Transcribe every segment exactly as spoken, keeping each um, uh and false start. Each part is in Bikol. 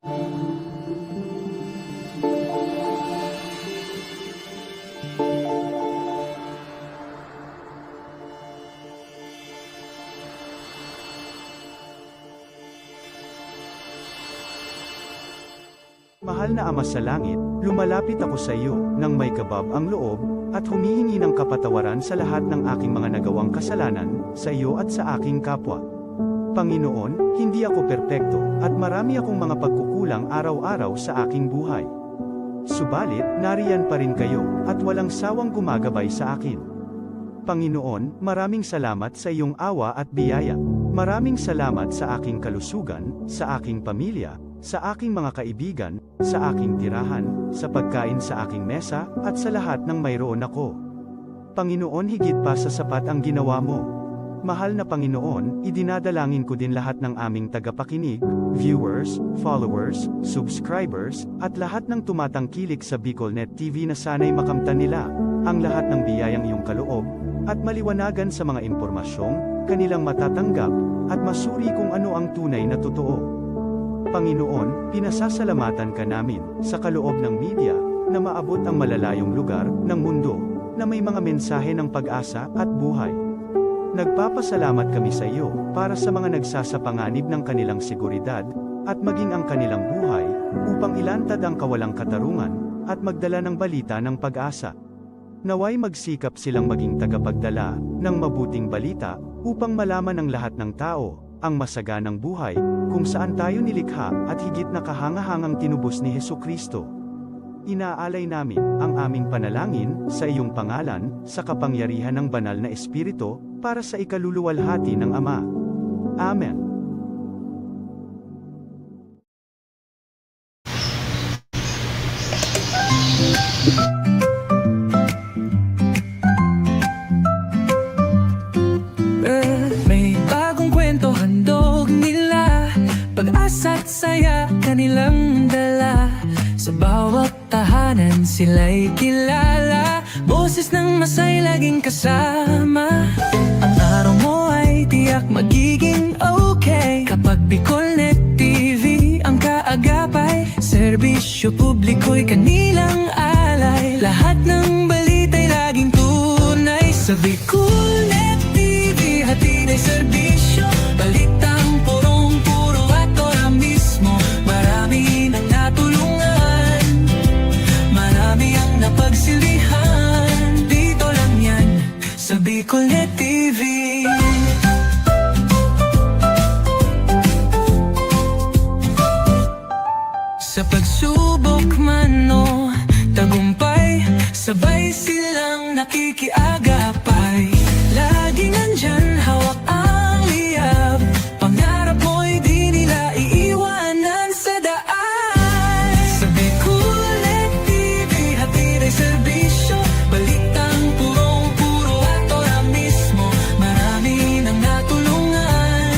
Mahal na Ama sa Langit, lumalapit ako sa iyo nang may kabab ang loob, at humihingi ng kapatawaran sa lahat ng aking mga nagawang kasalanan, sa iyo at sa aking kapwa. Panginoon, hindi ako perpekto, at marami akong mga pagkukulang araw-araw sa aking buhay. Subalit, nariyan pa rin kayo, at walang sawang gumagabay sa akin. Panginoon, maraming salamat sa iyong awa at biyaya. Maraming salamat sa aking kalusugan, sa aking pamilya, sa aking mga kaibigan, sa aking tirahan, sa pagkain sa aking mesa, at sa lahat ng mayroon ako. Panginoon, higit pa sa sapat ang ginawa mo. Mahal na Panginoon, idinadalangin ko din lahat ng aming tagapakinig, viewers, followers, subscribers, at lahat ng tumatangkilik sa BicolNet T V na sana'y makamtan nila ang lahat ng biyayang iyong kaloob at maliwanagan sa mga impormasyong kanilang matatanggap at masuri kung ano ang tunay na totoo. Panginoon, pinasasalamatan ka namin sa kaloob ng media na maabot ang malalayong lugar ng mundo na may mga mensahe ng pag-asa at buhay. Nagpapasalamat kami sa iyo para sa mga nagsasapanganib ng kanilang seguridad at maging ang kanilang buhay upang ilantad ang kawalang katarungan at magdala ng balita ng pag-asa. Naway magsikap silang maging tagapagdala ng mabuting balita upang malaman ng lahat ng tao ang masaganang buhay kung saan tayo nilikha at higit na kahangahangang tinubos ni Jesu-Cristo. Inaalay namin ang aming panalangin sa iyong pangalan, sa kapangyarihan ng Banal na Espiritu, para sa ikaluluwalhati ng Ama. Amen. Eh, may bagong kwento handog nila, pag-asa't saya kanilang dala. Sa bawat tahanan sila'y kilala, boses ng masay laging kasama. Ang araw mo ay tiyak magiging okay kapag BicolNet T V ang kaagapay. Serbisyo publiko'y kanilang alay, lahat ng balita'y laging tunay. Sa BicolNet T V, hatid ay serbisyo, balitang purong-puro at ora mismo. Marami nang natulungan, marami ang napagsilbihan. Dito lang yan, sa BicolNet T V. Sa pagsubok man o tagumpay, sabay silang nakikiagapay. Laging nandyan, hawak ang liyab. Pangarap mo'y di nila iiwanan sa daan. Sa BicolNet T V, hatid ay serbisyo, balitang purong-puro at ora mismo. Marami nang natulungan,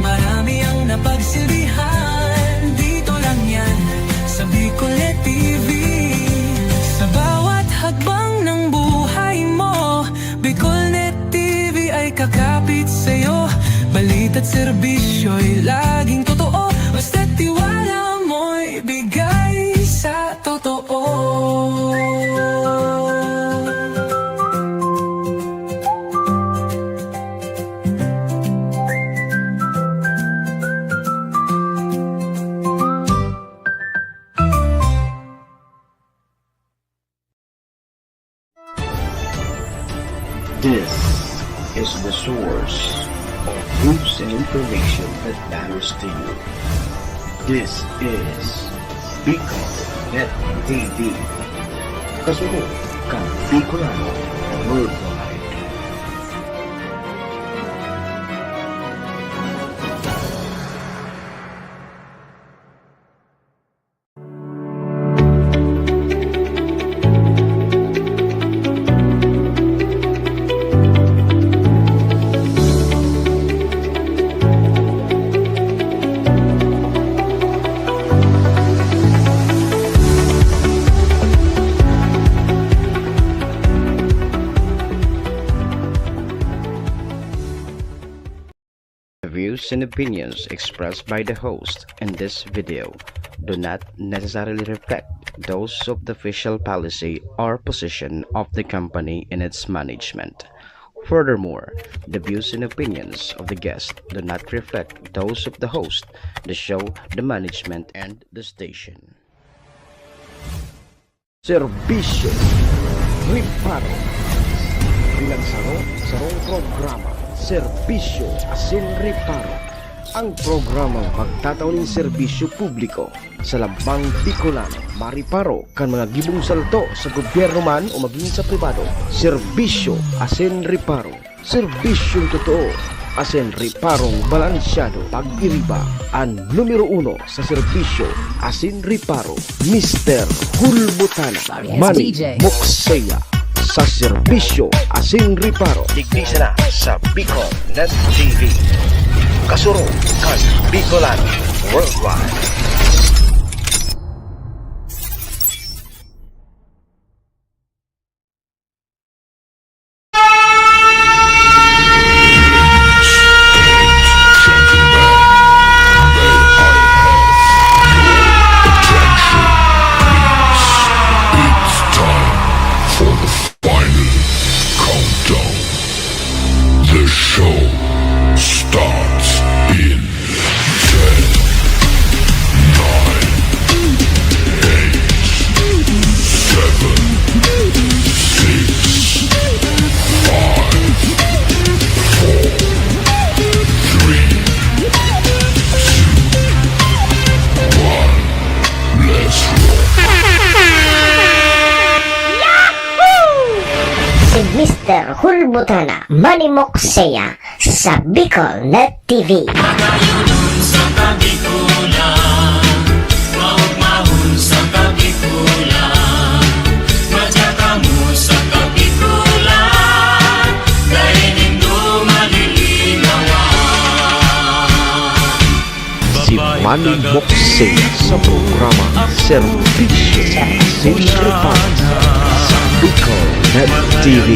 marami ang napagsilbihan. Dito lang yan, sa BicolNet T V. Sa bawat hakbang ng buhay mo, BicolNet T V ay kakapit sa'yo. Balita't serbisyo'y laging totoo, basta't tiwala mo'y bigay sa totoo. This is the source of news and information that matters to you. This is Bicol Net T V. Kasunod kan Bicolano Worldwide. and opinions expressed by the host in this video do not necessarily reflect those of the official policy or position of the company and its management. Furthermore, the views and opinions of the guest do not reflect those of the host, the show, the management, and the station. Serbisyo, reparo. Bilang saro, sarong programa, serbisyo asin reparo. Ang programang magtatao nin serbisyo publiko sa lambang Bicolano, mareparo kan mga gibong salto sa gobyerno man o magin sa pribado. Serbisyo asin reparo. Serbisyong totoo asin reparong balansyado. Pag-iriba, an numero uno sa serbisyo asin reparo, Mister Hulbutana, Sorry, it's Manny D J. Moksea, sa serbisyo asin reparo. Digdi sana sa Bicol Net T V. Kasurog kan Bicolano Worldwide. It's time for the final countdown. The show starts in ten, nine, eight, seven, six, five, four, three, two, one. Let's rock. Si Mister Hulbutana, Manny Moksea, sa Bicol Net T V. Magayunon sa Kabikulan, maugmahon sa Kabikulan, madya kamo sa Kabikulan, dai nindo malilingawan. Si Manny Moksea sa programa Serbisyo asin Reparo sa Bicol Net T V.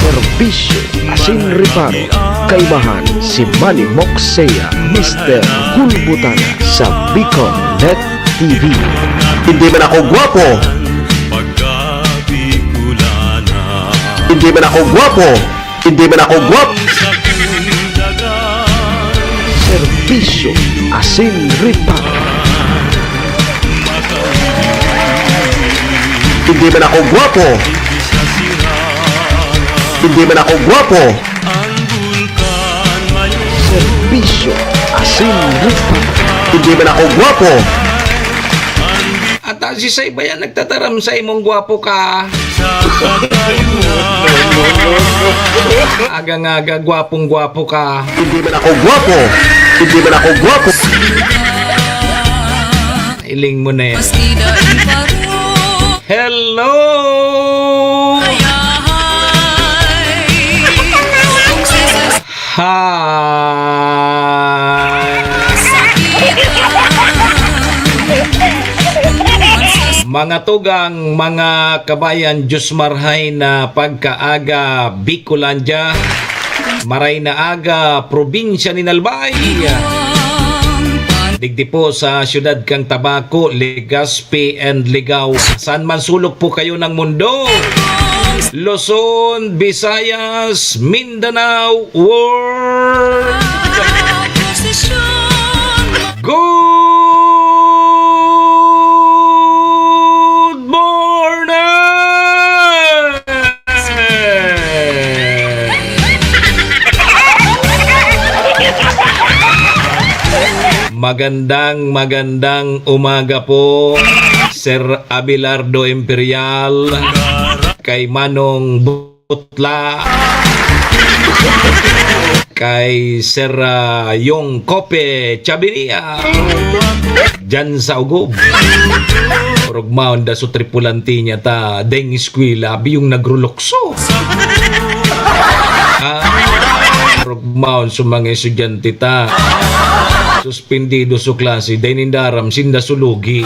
Serbisyo asin Reparo, kaimahan si Manny Moksea, Mister Hulbutana sa Bicol Net T V. Hindi man ako gwapo. Hindi man ako gwapo. Hindi man ako gwapo. Serbisyo asin reparo. Hindi man ako gwapo. Hindi man ako gwapo. Serbisyo asin reparo. Hindi man ako gwapo. Ata si Say ba yan nagtataram sa imong gwapo ka? Aga-aga, gwapong-gwapo ka. Hindi man ako gwapo. Hindi man ako gwapo. Iling mo na yan. Hello! Hi! Mga tugang, mga kabayan, Diyos marhay na pagkaaga, Bicolandia. Maray na aga, probinsya nin Albay. Digdi po sa siyudad kan Tabaco, Legazpi and Ligao. Saan man sulok po kayo ng mundo. Luzon, Visayas, Mindanao, world. Good morning! Magandang, magandang umaga po, Sir Abelardo Imperial, kay Manong Butla, kay Sir, ah, Yong Kope Chabiria, dyan sa Ugob. Rugmaon da su tripulante niya ta, deng eskwela, abi yung nagrulukso. Ah, rugmaon su mga estudyante ta. Suspendido su klase, dai ninda aram, sinda su lugi.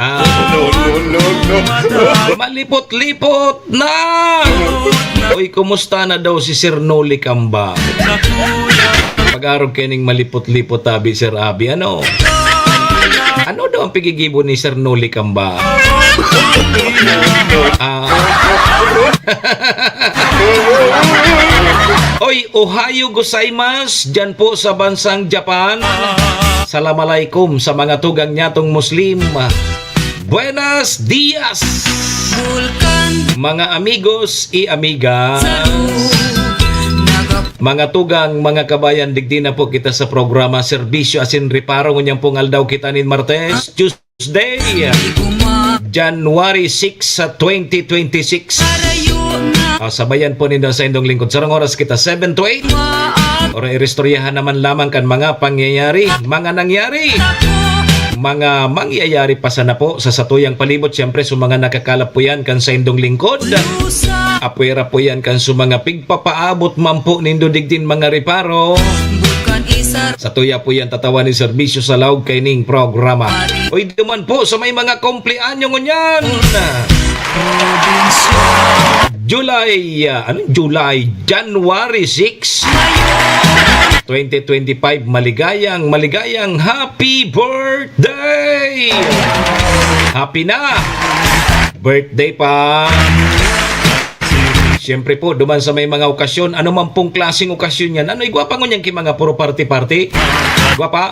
Ah. No, no, no, no. Malipot-lipot na! Uy, kumusta na daw si Sir Noli Kamba? Pag-arog kaining malipot-lipot, tabi, Sir Abi, ano? Ano daw ang pigigibo ni Sir Noli Kamba? Ah. Oy, ohayo gozaimasu, dyan po sa bansang Japan. Salam alaikum sa mga tugang nyatong Muslim. Buenas dias! Mga amigos y amigas. Mga tugang, mga kabayan, digdi na po kita sa programa Serbisyo asin Reparo. Ngunyan pong aldaw kita nin Martes, Tuesday, January six sa twenty twenty-six. Ah, sabayan po ninyo sa indong lingkod. Sarong oras kita, seven to eight. Ora iristoryahan naman lamang kan mga pangyayari, mga nangyari, mga mangyayari pa sana po sa satuyang palibot. Siyempre, sa mga nakakalap po yan kan sa indong lingkod. Apwera po yan kan sa mga pigpapaabot man po nindo digdin mga reparo. Satuya po yan tatawan ni serbisyo sa laog kaining programa. Oy, duman po sa may mga kumpleanyo ngunyan. July, ah, ano? July, January six, twenty twenty-five. Maligayang, maligayang happy birthday! Happy na! Birthday pa! Siyempre po, duman sa may mga okasyon, ano man pong klaseng okasyon yan, ano, igwa pa ngunyan ki mga puro party-party? Igwa pa?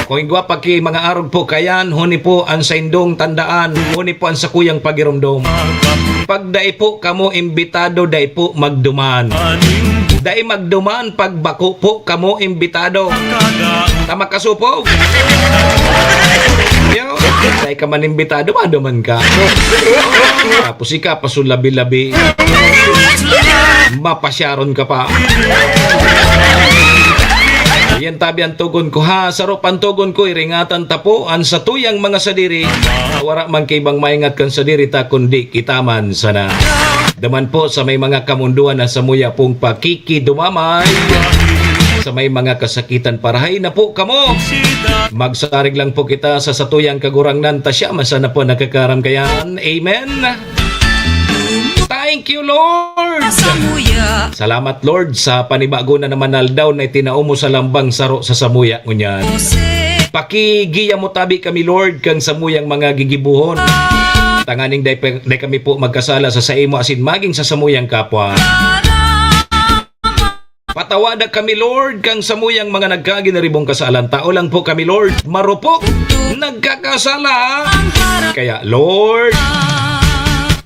Kung igwa pa ki mga arog po kayan, huni po ang saindong tandaan, huni po ang sakuyang pagiromdom. Pag dai po kamo imbitado, dai po magduman. Dai magduman pag bako po kamo imbitado. Ta makasupog. Yo, dai ka man imbitado, maduman ka. Tapos ika, pasulabi-labi. Mapasyaron ka pa. Yan tabi ang tugon ko, ha. Saro pa ang tugon ko, iringatan ta po an satuyang mga sadiri. Wara man kaibang maingat kan sadiri ta, kundi kita man sana. Duman po sa may mga kamundoan na samuya pong pakikidumamay. Sa may mga kasakitan, parahay na po kamo. Magsarig lang po kita sa satuyang Kagurangnan, ta siya man sana po nakakaram kayan. Amen. Thank you, Lord. Salamat, Lord, sa panibago na naman na aldaw na itinao mo sa lambang saro sa samuya ngunyan. Pakigiya mo tabi kami, Lord, kan samuyang mga gigibohon. Tanganing dai pa, dai kami po magkasala sa saimo asin magin sa samuyang kapwa. Patawada kami, Lord, kang samuyang mga nagkaginaribong kasalan. Tao lang po kami, Lord. Marupok, nagkakasala. Kaya, Lord,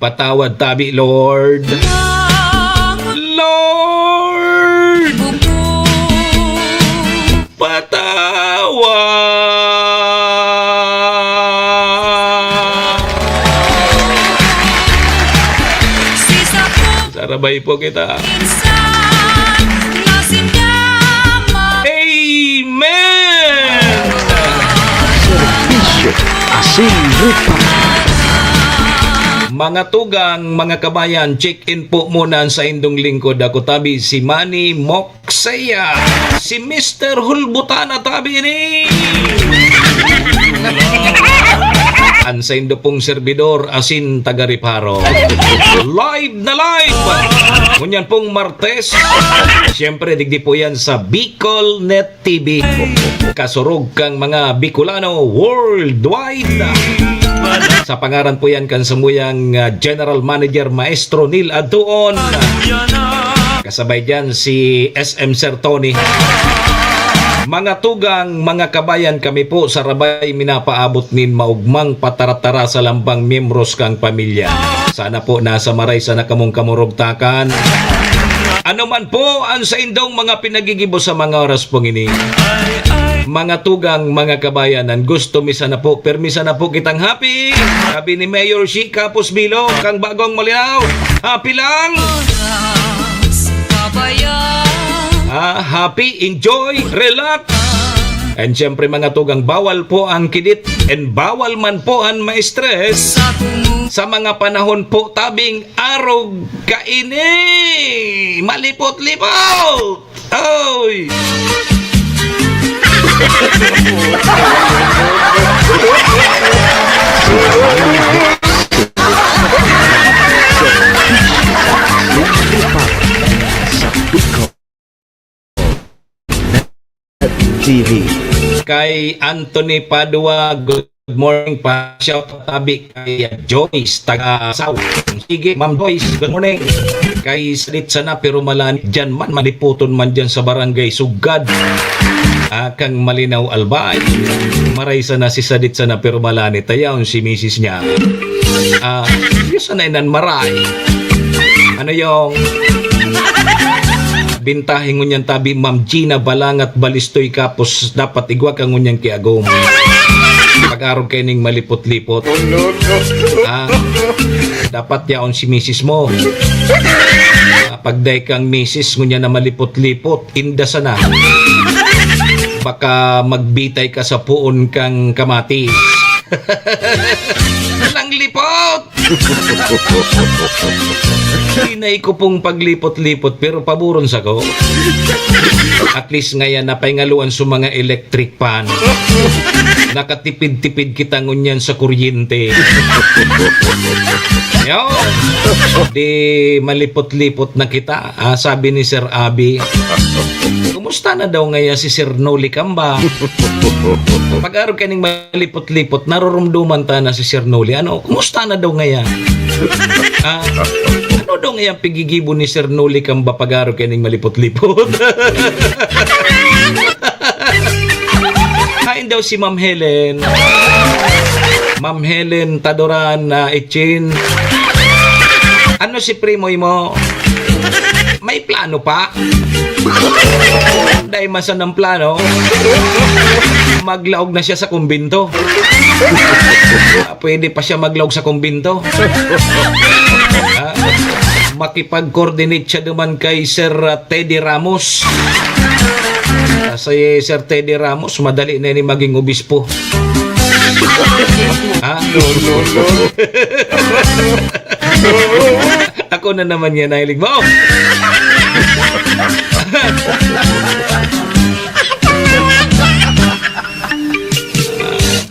patawad tabi, Lord. Lord, patawad. Sarabay po kita. Amen! Serbisyo asin reparo. Mga tugang, mga kabayan, check-in po muna sa indong lingkod. Ako tabi si Manny Mok Saya, si Mister Hulbutana tabi ni an saindo pong serbidor asin taga-reparo. Live na live! Ngunyan pong Martes, siyempre, digdi po yan sa Bicol Net T V. Kasurog kang mga Bicolano worldwide. Sa pangaran po yan kan samuyang, ah, General Manager, Maestro Neil Adtuon. Kasabay dyan si S M Sir Tony. Mga tugang, mga kabayan, kami po sa Rabay minapaabot nin maugmang pataratara sa lambang miyembros kang pamilya. Sana po nasa maray sana kamong kamurugtakan. Ano man po ang saindong mga pinagigibo sa mga oras pong ini. Mga tugang, mga kabayan, an gusto mi sana po, permi sana po kitang happy. Sabi ni Mayor Shi Kapos Bilo, kang Bagong Malinao, happy lang. Ah, happy, enjoy, relax. And syempre, mga tugang, bawal po ang kidit and bawal man po ang ma-stress sa mga panahon po tabing arog kaini. Malipot-lipot! Oy! T V. Kay Anthony Padua, good morning pa. Shout out tabi kay Joyce, taga South. Sige, Ma'am Joyce, good morning. Kay Sadit sana pero malani dyan man, maliputon man dyan sa barangay Sugad. Ah, kang Malinaw Albay. Maray sana si Sadit sana pero malani. Tayaon si misis niya. Ah, yun sana inan maray. Ano yung bintahe ngunyan tabi, Ma'am Gina Balangat Balistoy, kapos dapat igwa ka ngunyan ki agom. Pag-arog kaining malipot-lipot. Ah, dapat yaon si misis mo. Ah, pag dai kang misis ngunyan na malipot-lipot, inda sana. Baka magbitay ka sa puon kang kamatis. Walang lipot! Hinay ko pong paglipot-lipot, pero paboron sako. At least ngayan, napaingaluan sa mga electric fan. Nakatipid-tipid kita ngunyan sa kuryente. Yo! Di malipot-lipot na kita, ah, sabi ni Sir Abi. Kumusta na daw ngaya si Sir Noli Kamba? Pag-arog kaning malipot-lipot, naroromdoman ta na si Sir Noli. Ano, kumusta na daw ngaya? Ah, ano daw ngaya ang pigigibo ni Sir Noli Kamba pag-arog kaning malipot-lipot? Hain daw si Ma'am Helen. Ma'am Helen Tadoran na Ichin. Ano si primo mo? May plano pa? Dai man sanang plano. Maglaog na siya sa kumbento. Pwede pa siya maglaog sa kumbento. Ha? Makipag-coordinate siya duman kay Sir, ah, Teddy Ramos. Ah, si Sir Teddy Ramos, madali na ini maging obispo. Ha? No, no, no. Ako na naman yan, nahilig mo.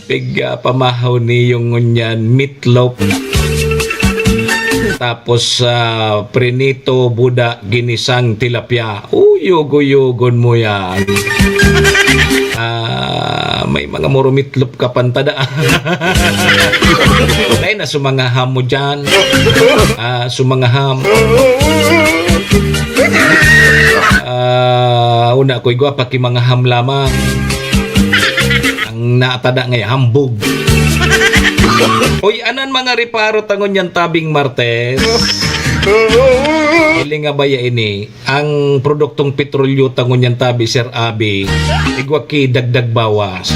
Pig, ah, pamahaw niyong ngunyan, meatloaf. Tapos, ah, prinito, buda, ginisang tilapia. Uyog-uyogon mo yan. Ah, may mga muro meatloaf ka pantada. Dahil na sa mga ham mo dyan. Ah, sa mga ham. Ah, una ko igwa, paki mga ham lamang. Ang natada ngayon, hambog. Uy, anan mga reparo ta ngunyan tabing Martes? Hiling nga baya ini, ang produktong petrolyo ta ngunyan tabi, Sir Abi, igwa ki dagdag bawas.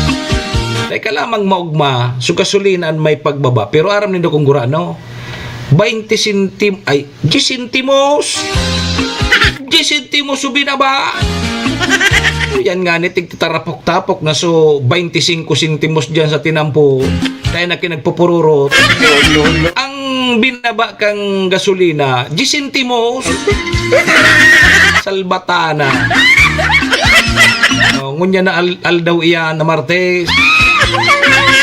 Teka lamang maugma, so gasolina an may pagbaba, pero aram nindo kung gurano? Baynte sentim-, ay, diyes sentimos! Diyes sentimos so binaba! Yan nga ni, tigtatarapok-tapok na so baynte singko sentimos diyan sa tinampo. Kaya na kinagpupururot. Ang binaba kang gasolina, diyes sentimos. Salbatana. Oh, ngunya na al-, aldaw iyan na Martes.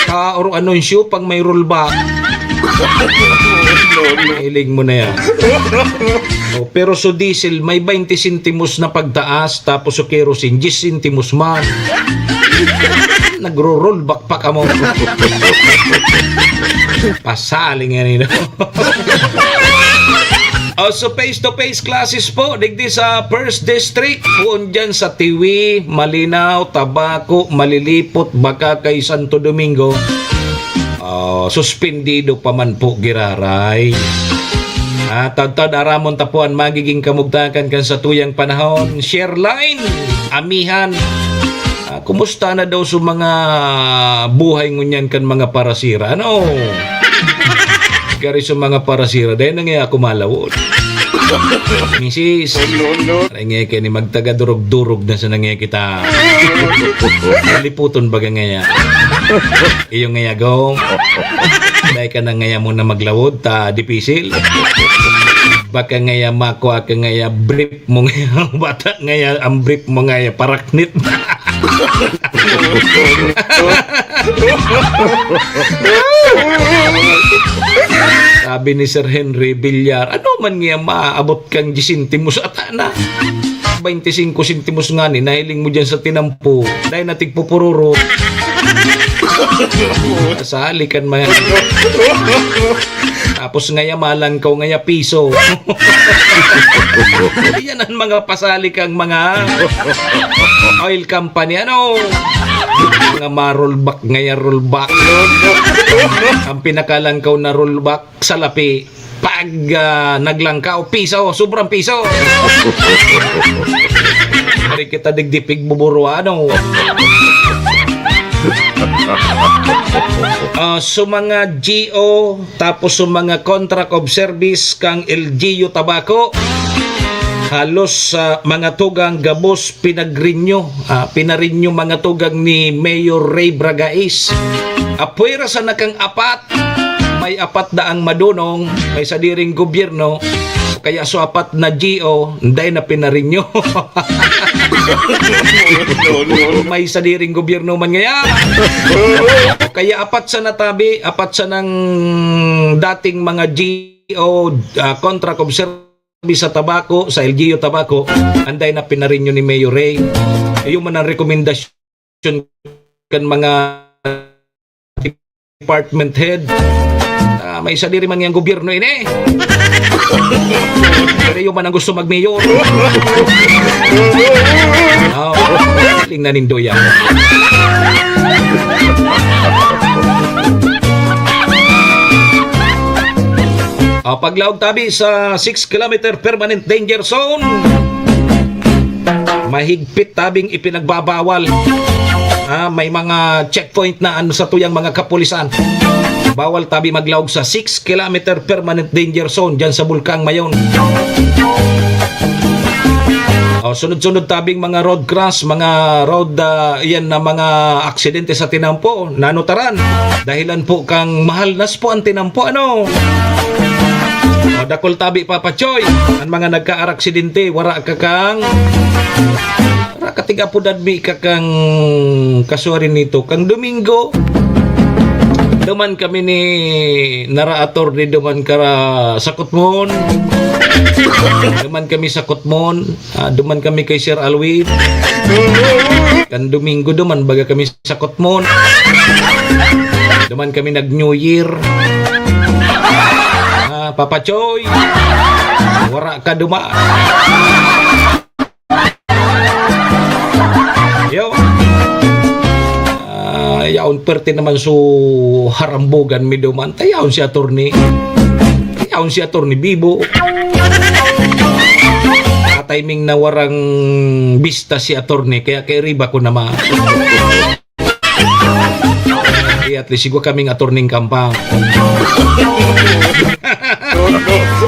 Kaoro anunsyo pag may rollback. Hiling mo na yan. Oh, pero so diesel, may baynte sentimos na pagtaas, tapos so kerosene, diyes sentimos man. Nagro-rollback pa kamo. Pasaling yan, eh, no? Oh, so face-to-face classes po, digdi sa First District, poon dyan sa Tiwi, Malinao, Tabaco, Malilipot, Bacacay, Santo Domingo. Oh, suspendido pa man po giraray. Ah, tadtad aramon ta po an magiging kamugtakan kan satuyang panahon. Share line, amihan. Ah, kumusta na daw sa mga buhay ngunyan kan mga parasira? Ano? Gari sa mga parasira, dahil na nga ako malawod. Misis, ay nga kayo ni magtagadurog-durog na sa nangya kita. Liputon baga ngaya. Iyo ngaya, go. Dahil ka na ngaya mo na maglawod, ta dipisil. Baka ngaya makwa ka ngaya, brief mo ngaya, bata ngaya, ang brief mo ngaya, paraknit. Sabi ni Sir Henry Villar, "Ano man nga maabot kang diyes sentimos ata na? Baynte singko sentimos ngani, nahiling mo diyan sa tinampo. Dai na tigpupururot." Sali kan mga Tapos ngaya malangkaw, ngaya piso. Yan ang mga pasali kang mga oil company, ano? Mga ma-rollback, ngaya rollback. Ang pinakalangkaw na rollback, salapi. Pag, ah, naglangkaw, piso, sobrang piso. Pare kita digdi pigbuburuan, ano? Ah, so mga G O, tapos so mga contract of service kang L G U Tabaco, halos, ah, mga tugang gabos pinag-renew, ah, pina-renew mga tugang ni Mayor Ray Bragais. Apwera sana kang apat, may apat daang madunong, may sadiring gobyerno, kaya so apat na G O, dai na pina-renew. May sadiring gobyerno man ngaya. Kaya apat sana tabi, apat sanang dating mga G O, ah, contract of service sa Tabaco, sa L G U Tabaco, anday na pinarinyo ni Mayor Ray. Iyo man ang rekomendasyon kan mga department head. Ah, may sadiri man ngayang gobyerno ini. Pero iyo man ang gusto mag-mayor. Ah, ling na nindo yan. Ah, paglaog tabi sa six kilometer permanent danger zone. Mahigpit tabing ipinagbabawal. Ah, may mga checkpoint na ano sa tuyang mga kapulisan. Bawal tabi maglaog sa six kilometer permanent danger zone dyan sa Bulkang Mayon. Oh, sunod-sunod tabing mga road crash, mga road, ah, yan na mga aksidente sa tinampo, nanutaran. Dahilan po kang mahal nas po ang tinampo, ano? Oh, dakul tabi, Papa Choy. Ang mga nagkaaraksidente, wara ka kang, wara ka tiga pudad mi ka kang kasuwari nito. Kang Domingo, duman kami ni Nara Attorney, duman kara Sakutmon. Duman kami Sakutmon. Ah, duman kami kay Sir Alwin. Kan Domingo duman, baga kami Sakutmon. Duman kami nag-New Year. Ah, Papa Choy. Wara ka duman. Yo. Ah, yaon perte naman so harambugan mi duman. Tayaon si attorney. Tayaon si attorney Bibo. Timing na warang bista si attorney, kaya kay riba ko naman. At least, igwa kaming attorney kampang.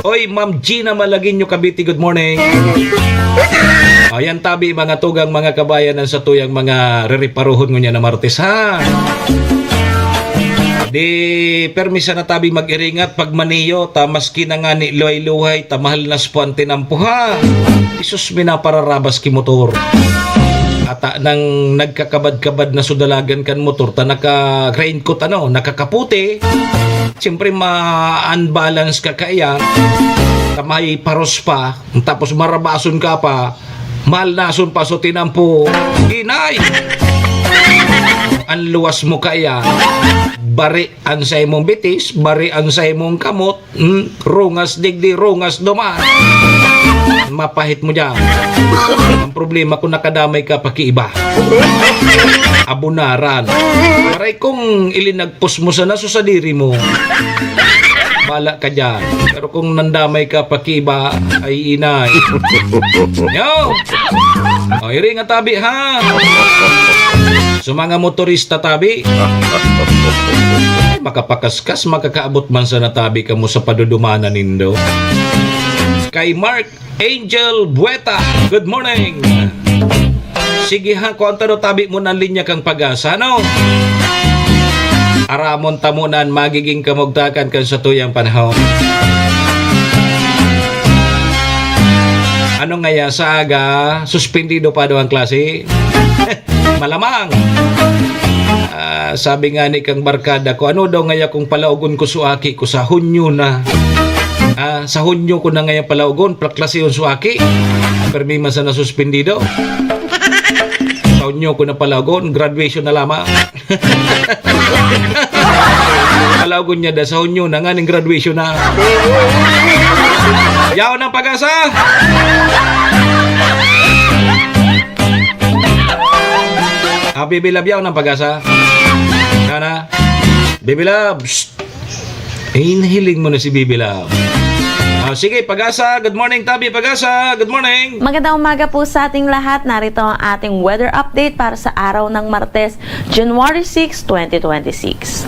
Oy, Ma'am Gina Malagueño, Cavite, good morning. Ayan tabi, mga tugang, mga kabayan, ang satuyang mga rereparohon ngunyan na Martes, ha? Di, permi sana tabi mag-iringat pag maniyo, ta maski na ngani luhay-luhay, ta mahal nas po ang tinampo, ha? Isus, minapararabas ki motor. Ata nang nagkakabad-kabad na sudalagan kan motor, ta naka-raincoat, ano, nakakaputi. Siyempre, ma-unbalance ka kaya, ta may paros pa, tapos marabason ka pa, malnason pa so tinampo. Inay! Ang luwas mo kaya, bari ang sa imong bitis, bari ang sa imong kamot, hmm, rungas digdi, rungas duman. Mapahit mo diyan. Ang problema kung nakadamay ka pa ki iba. Abunaran. Aray kong ilinagpos mo sana so sadiri mo. Bala ka diyan. Pero kung nandamay ka pa ki iba, ay inay. Yo! O, iri nga tabi, ha? So, mga motorista tabi, ay, makapakaskas, makakaabot man sana tabi kamo sa padudumanan nindo. Kay Mark Angel Bueta, good morning. Sige ha, kuwan ta no, tabi mo na ang linya kang Pag-asa, no? Aramon ta mo na an magiging kamugtakan kan satuyang panahon. Ano ngaya sa aga, suspendido pa daw ang klase? Malamang. Ah, sabi nga ni kang barkada ko, "Ano daw ngaya kung palaogon ko su aki ko sa Hunyo na? Ah, sa Hunyo ko na ngaya palaogon, praklasehon su aki. Permi man sana suspendido. Sa Hunyo ko na palaogon, graduation na lamang." Palaogon niya da sa Hunyo na nganing graduation na. Yaon ang pag-asa! Ah, Bibi Love, yaon ang pag-asa. Sana. Bibi Love, psst. Eh, nahiling mo na si Bibi Love. Ah, sige, Pag-asa. Good morning, Tabi Pag-asa. Good morning. Magandang umaga po sa ating lahat. Narito ang ating weather update para sa araw ng Martes, January six, twenty twenty-six.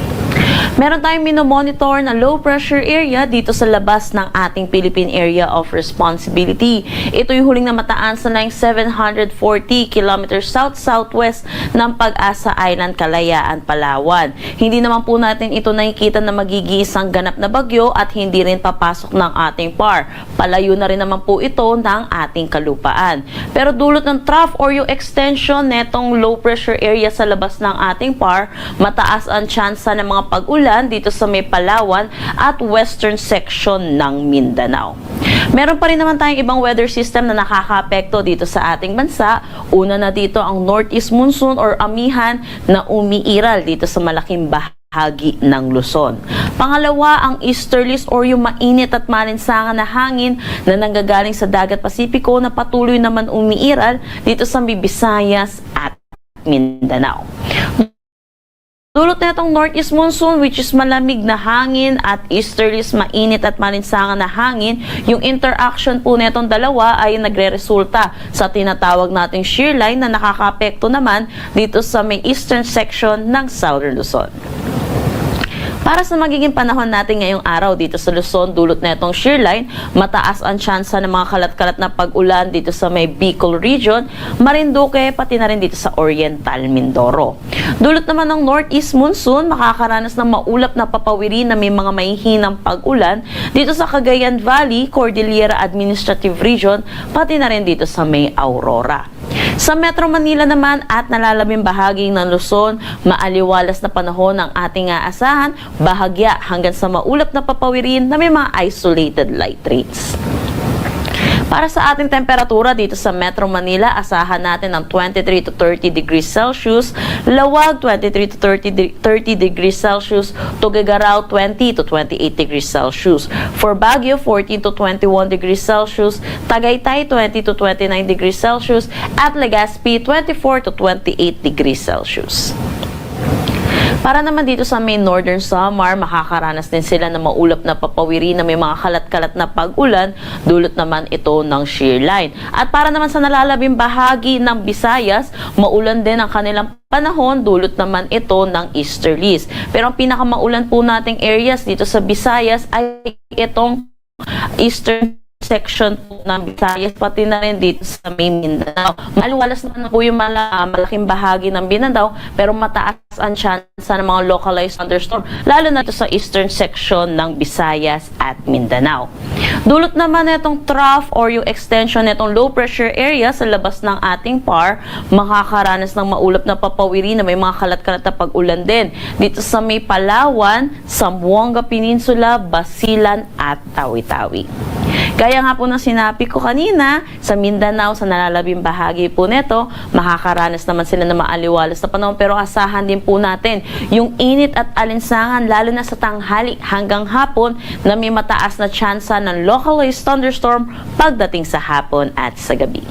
Meron tayong minomonitor na low pressure area dito sa labas ng ating Philippine Area of Responsibility. Ito'y huling namataan sa line seven hundred forty kilometers south-southwest ng Pag-asa Island, Kalayaan, Palawan. Hindi naman po natin ito nakikita na magiging isang ganap na bagyo at hindi rin papasok ng ating par. Palayo na rin naman po ito ng ating kalupaan. Pero dulot ng trough or yung extension netong low pressure area sa labas ng ating par, mataas ang tsansa ng mga pag-ulan dito sa may Palawan at western section ng Mindanao. Meron pa rin naman tayong ibang weather system na nakakaapekto dito sa ating bansa. Una na dito ang northeast monsoon or amihan na umiiral dito sa malaking bahagi ng Luzon. Pangalawa, ang easterlies or yung mainit at malinsangan na hangin na nanggagaling sa Dagat Pasipiko na patuloy naman umiiral dito sa may Visayas at Mindanao. Dulot netong northeast monsoon, which is malamig na hangin, at easterlies, mainit at malinsangan na hangin, yung interaction po netong dalawa ay nagreresulta sa tinatawag nating shear line na nakakaapekto naman dito sa may eastern section ng Southern Luzon. Para sa magiging panahon natin ngayong araw dito sa Luzon, dulot netong shear line, mataas ang tsansa ng mga kalat-kalat na pag-ulan dito sa may Bicol region, Marinduque, pati na rin dito sa Oriental Mindoro. Dulot naman ng northeast monsoon, makakaranas ng maulap na papawiri na may mga mahihinang pag-ulan dito sa Cagayan Valley, Cordillera Administrative Region, pati na rin dito sa may Aurora. Sa Metro Manila naman at nalalabing bahagi ng Luzon, maaliwalas na panahon ang ating aasahan, bahagya hanggang sa maulap na papawiri na may mga isolated light rains. Para sa ating temperatura dito sa Metro Manila, asahan natin ang twenty-three to thirty degrees Celsius, Laoag twenty-three to thirty de-, thirty degrees Celsius, Tuguegarao twenty to twenty-eight degrees Celsius, for Baguio fourteen to twenty-one degrees Celsius, Tagaytay twenty to twenty-nine degrees Celsius, at Legazpi twenty-four to twenty-eight degrees Celsius. Para naman dito sa may Northern Samar, makakaranas din sila ng maulap na papawiri na may mga kalat-kalat na pag-ulan, dulot naman ito ng shear line. At para naman sa nalalabing bahagi ng Visayas, maulan din ang kanilang panahon, dulot naman ito ng easterlies. Pero ang pinakamaulan po nating areas dito sa Visayas ay itong eastern section po ng Visayas, pati na rin dito sa may Mindanao. Maaliwalas naman po yung mala-, ah, malaking bahagi ng Mindanao, pero mataas ang tsansa ng mga localized thunderstorm, lalo na dito sa eastern section ng Visayas at Mindanao. Dulot naman nitong trough or yung extension nitong low pressure area sa labas ng ating par, makakaranas ng maulap na papawiri na may mga kalat-kalat na pag-ulan din dito sa may Palawan, Zamboanga Peninsula, Basilan at Tawi-Tawi. Gaya nga po ng sinabi ko kanina, sa Mindanao, sa nalalabing bahagi po nito, makakaranas naman sila ng maaliwalas na panahon, pero asahan din po natin yung init at alinsangan, lalo na sa tanghali hanggang hapon, na may mataas na tsansa ng localized thunderstorm pagdating sa hapon at sa gabi.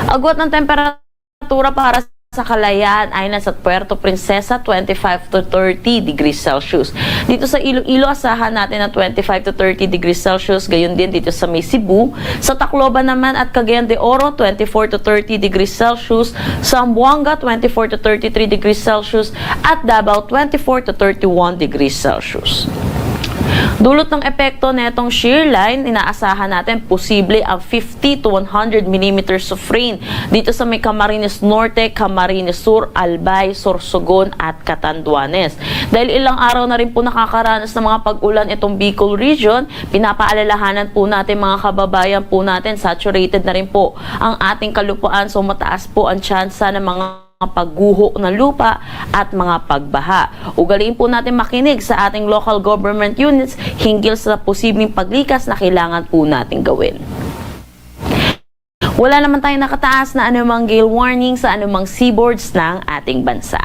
Agwat ng temperatura para sa Kalayaan Islands at Puerto Princesa, twenty-five to thirty degrees Celsius. Dito sa Iloilo, asahan natin na twenty-five to thirty degrees Celsius. Gayon din dito sa may Cebu. Sa Tacloban naman at Cagayan de Oro, twenty-four to thirty degrees Celsius. Zamboanga, twenty-four to thirty-three degrees Celsius. At Davao, twenty-four to thirty-one degrees Celsius. Dulot ng epekto netong shear line, inaasahan natin posible ang fifty to one hundred millimeters of rain dito sa may Camarines Norte, Camarines Sur, Albay, Sorsogon at Catanduanes. Dahil ilang araw na rin po nakakaranas ng mga pag-ulan itong Bicol region, pinapaalalahanan po natin mga kababayan po natin, saturated na rin po ang ating kalupaan, so mataas po ang tsansa ng mga pagguho ng lupa at mga pagbaha. Ugaliin po natin makinig sa ating local government units hinggil sa posibleng paglikas na kailangan po nating gawin. Wala naman tayong nakataas na anumang gale warning sa anumang seaboards ng ating bansa.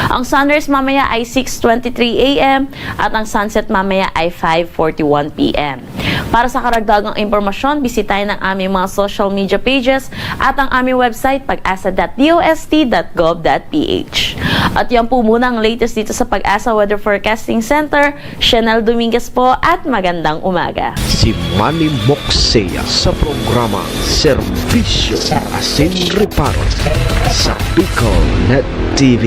Ang sunrise mamaya ay six twenty-three a m at ang sunset mamaya ay five forty-one p m. Para sa karagdagang impormasyon, bisitahin ang aming mga social media pages at ang aming website, pag asa dot d o s t dot gov dot p h. At yan po muna ang latest dito sa Pag-asa Weather Forecasting Center. Chanel Dominguez po at magandang umaga. Si Manny Moxea sa programa Serbisyo asin Reparo sa Bicol Net T V.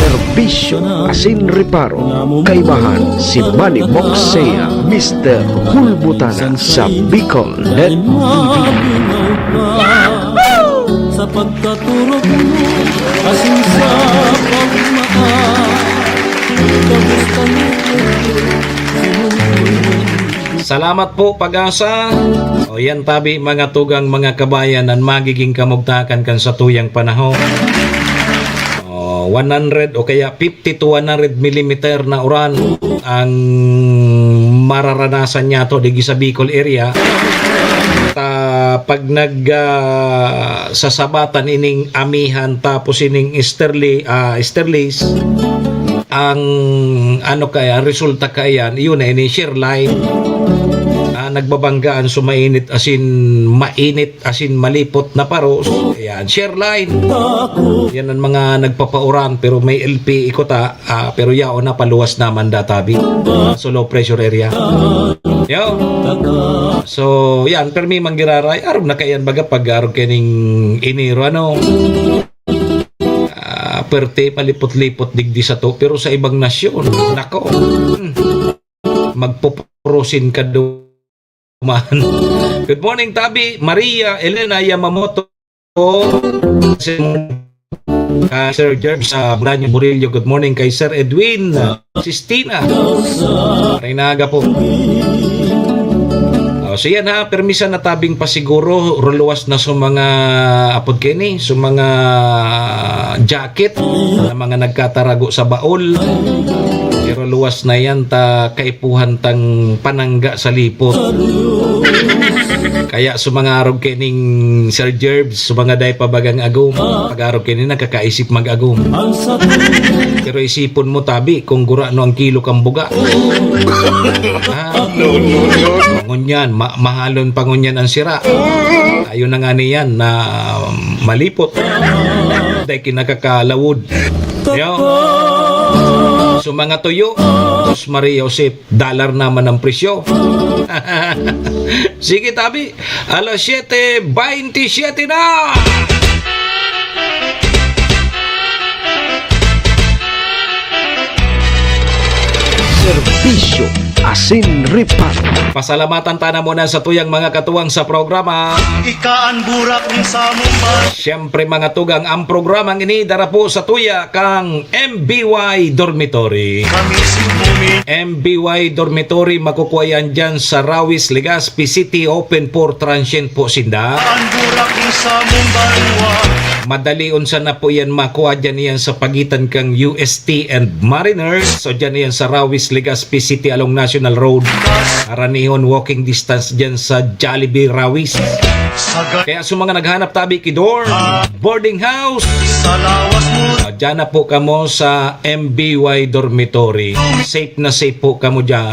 Serbisyo asin reparo, kaibahan si Manny Moxea, Mister Hulbutana sa Bicol Net T V. Sa pagkaturok mo, asin sa pagmata, kamusta mo? Salamat po, Pag-asa. O yan, tabi, mga tugang, mga kabayan, ang magiging kamugtakan kan satuyang panahon. O, one hundred o kaya fifty to one hundred millimeter na uran ang mararanasan niyato digdi sa Bicol area. Ta, pag nag, ah, sasabatan ining amihan tapos ining easterly, ah, easterlies, ang ano kaya, resulta kaya, yun na, ini shear line. Ah, nagbabanggaan, so mainit asin, mainit asin malipot na paros. Ayan, shear line. Yan ang mga nagpapauran, pero may L P ikuta, ah, pero yaon na, paluwas naman databi. So, low pressure area. Yo. So, yan, permi manggiraray. Arog na kaiyan baga pag arog kining Enero, ano. Ah, perte, palipot-lipot digdi sato, pero sa ibang nasyon, nako, hmm, magpoprosin ka duman. Good morning, Tabi, Maria, Elena Yamamoto, kay Sir Jerv sa Bolaño, Murillo. Good morning kay Sir Edwin, Sistina. Maray na aga po. O, so yan ha, permisan na tabing pasiguro, ruluwas na sa mga apod kini, sa mga jacket na mga nagkatarago sa baol. Pero luwas na yan, ta kaipuhan tang panangga sa lipot. Kaya sa mga arog kining Sir Jerbs, sa mga dai pa bagang agom, pag arog kini nakakaisip mag-agom. Pero isipon mo, tabi, kung gurano ang kilo kang buga. Ah, ngunyan, ma- mahalon pa ngunyan ang sira. Ayun na nga niyan na malipot. Dahil kinakakalawod. Yo. So, mga tuyo, Diyos Maria Josep, dollar naman ang presyo. Sige, tabi. Alas siyete baynte siyete na! Serbisyo asin reparo. Pasalamatan ta na muna sa tuyang mga katuwang sa programa. Ika an burak nin samong bayan. Siyempre, mga tugang, ang programang ini dara po sa tuya kang M B Y Dormitory. Kami si Bumi. M B Y Dormitory, makukuha yan dyan sa Rawis, Legazpi City, open for transient po sinda. An burak nin samong banwa. Madali unsa na po yan makuha dyan yan sa pagitan kang U S T and Mariners. So dyan yan sa Rawis, Legazpi City along National Road. Aranihon walking distance dyan sa Jollibee Rawis. Sa ga- Kaya sa mga naghanap tabi ki dorm, boarding house, sa lawas mo. ah, dyan na po kamo sa M B Y Dormitory. Safe na safe po kamo dyan.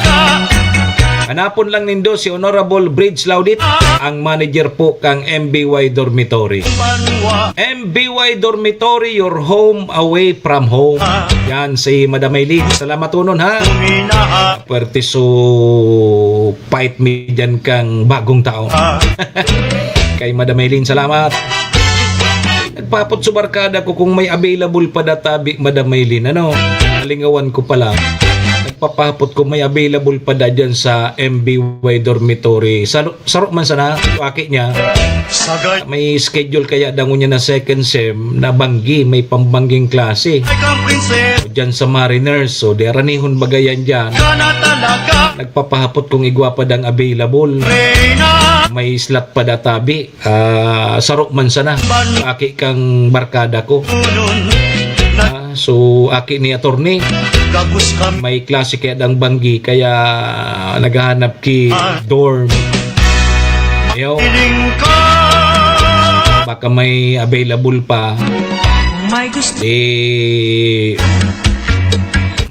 Hanapon lang nindo si Honorable Bridge Laudit, ang manager po kang M B Y Dormitory. Banwa. M B Y Dormitory, your home away from home. Yan si Madam Aileen. Salamaton, ha. Minaha. Puwerte so fight mi dyan kang bagong taon. Kay Madam Aileen, salamat. Nagpapot sa barkada ko kung may available pa da tabi, Madam Maylin, ano? Nalingawan ko pala. Nagpapapot kung may available pa da dyan sa M B Y dormitory. Saro, saro man sana, aki niya. Sagay. May schedule kaya dangon niya na second sem na banggi, may pambangging klase. Ay, kang prinsesa. O dyan sa Mariners, so di aranihon bagayan dyan. Ka na talaga. Nagpapahapot kung igwa pa dang available. Reyna. May slot pa da tabi. Ah, saro man sana. Aki kang barkada ko. Ah, so, aki ni attorney. Gabos kami. May klase kaya dang banggi, kaya naghahanap ki dorm. Yo. Piling ka. Baka may available pa. May gusto. Eh,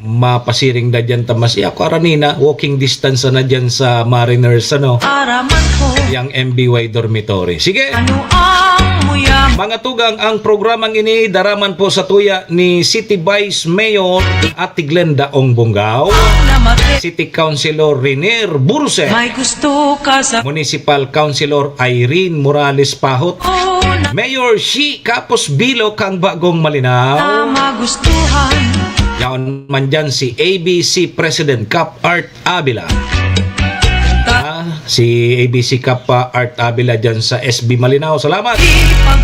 mapasiring na dyan, tamas. Eh, ako, aranina, walking distance na dyan sa Mariners, ano? Araman ko. Yang M B Y dormitory. Sige. Ano ang muyang? Mga tugang, ang programang ini daraman po sa tuya ni City Vice Mayor Ate Glenda Ong Bongao, Ang namate. City Councilor Renier Burse, May gusto ka sa Municipal Councilor Irene Morales Pahot, una. Mayor Shi Kapos Bilo kang Bagong Malinao. Na magustuhan. Yaon man dyan si A B C President Cap Art Avila. Ah, si A B C Cap, ah, Art Avila dyan sa S B Malinao. Salamat.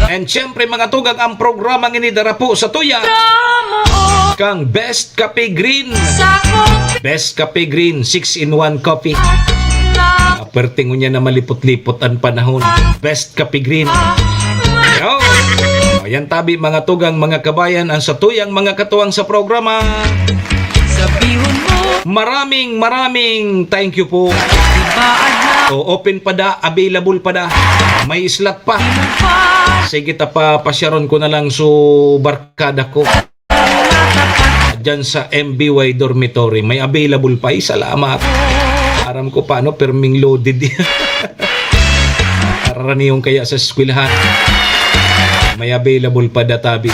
And syempre, mga tugang, ang programang ini dara po sa tuya kang Best Cafe Green. Sa kopi Best Cafe Green, six-in-one coffee. Na Ah, pwerte ngunyan na malipot-lipot an panahon. Best Cafe Green. Yo. O, yan tabi, mga tugang, mga kabayan, ang satuyang mga katuwang sa programa. Sabihon mo. Maraming, maraming thank you po. Diba, adlaw? O, open pa da, available pa da. May slot pa. Di mo pa. Sige, ta pa, pasyaron ko na lang su barkada ko. Diyan sa M B Y dormitory, may available pa. Ay, salamat. Aram ko paano, perming loaded. Karaniyon kaya sa eskwelahan. May available pa da tabi.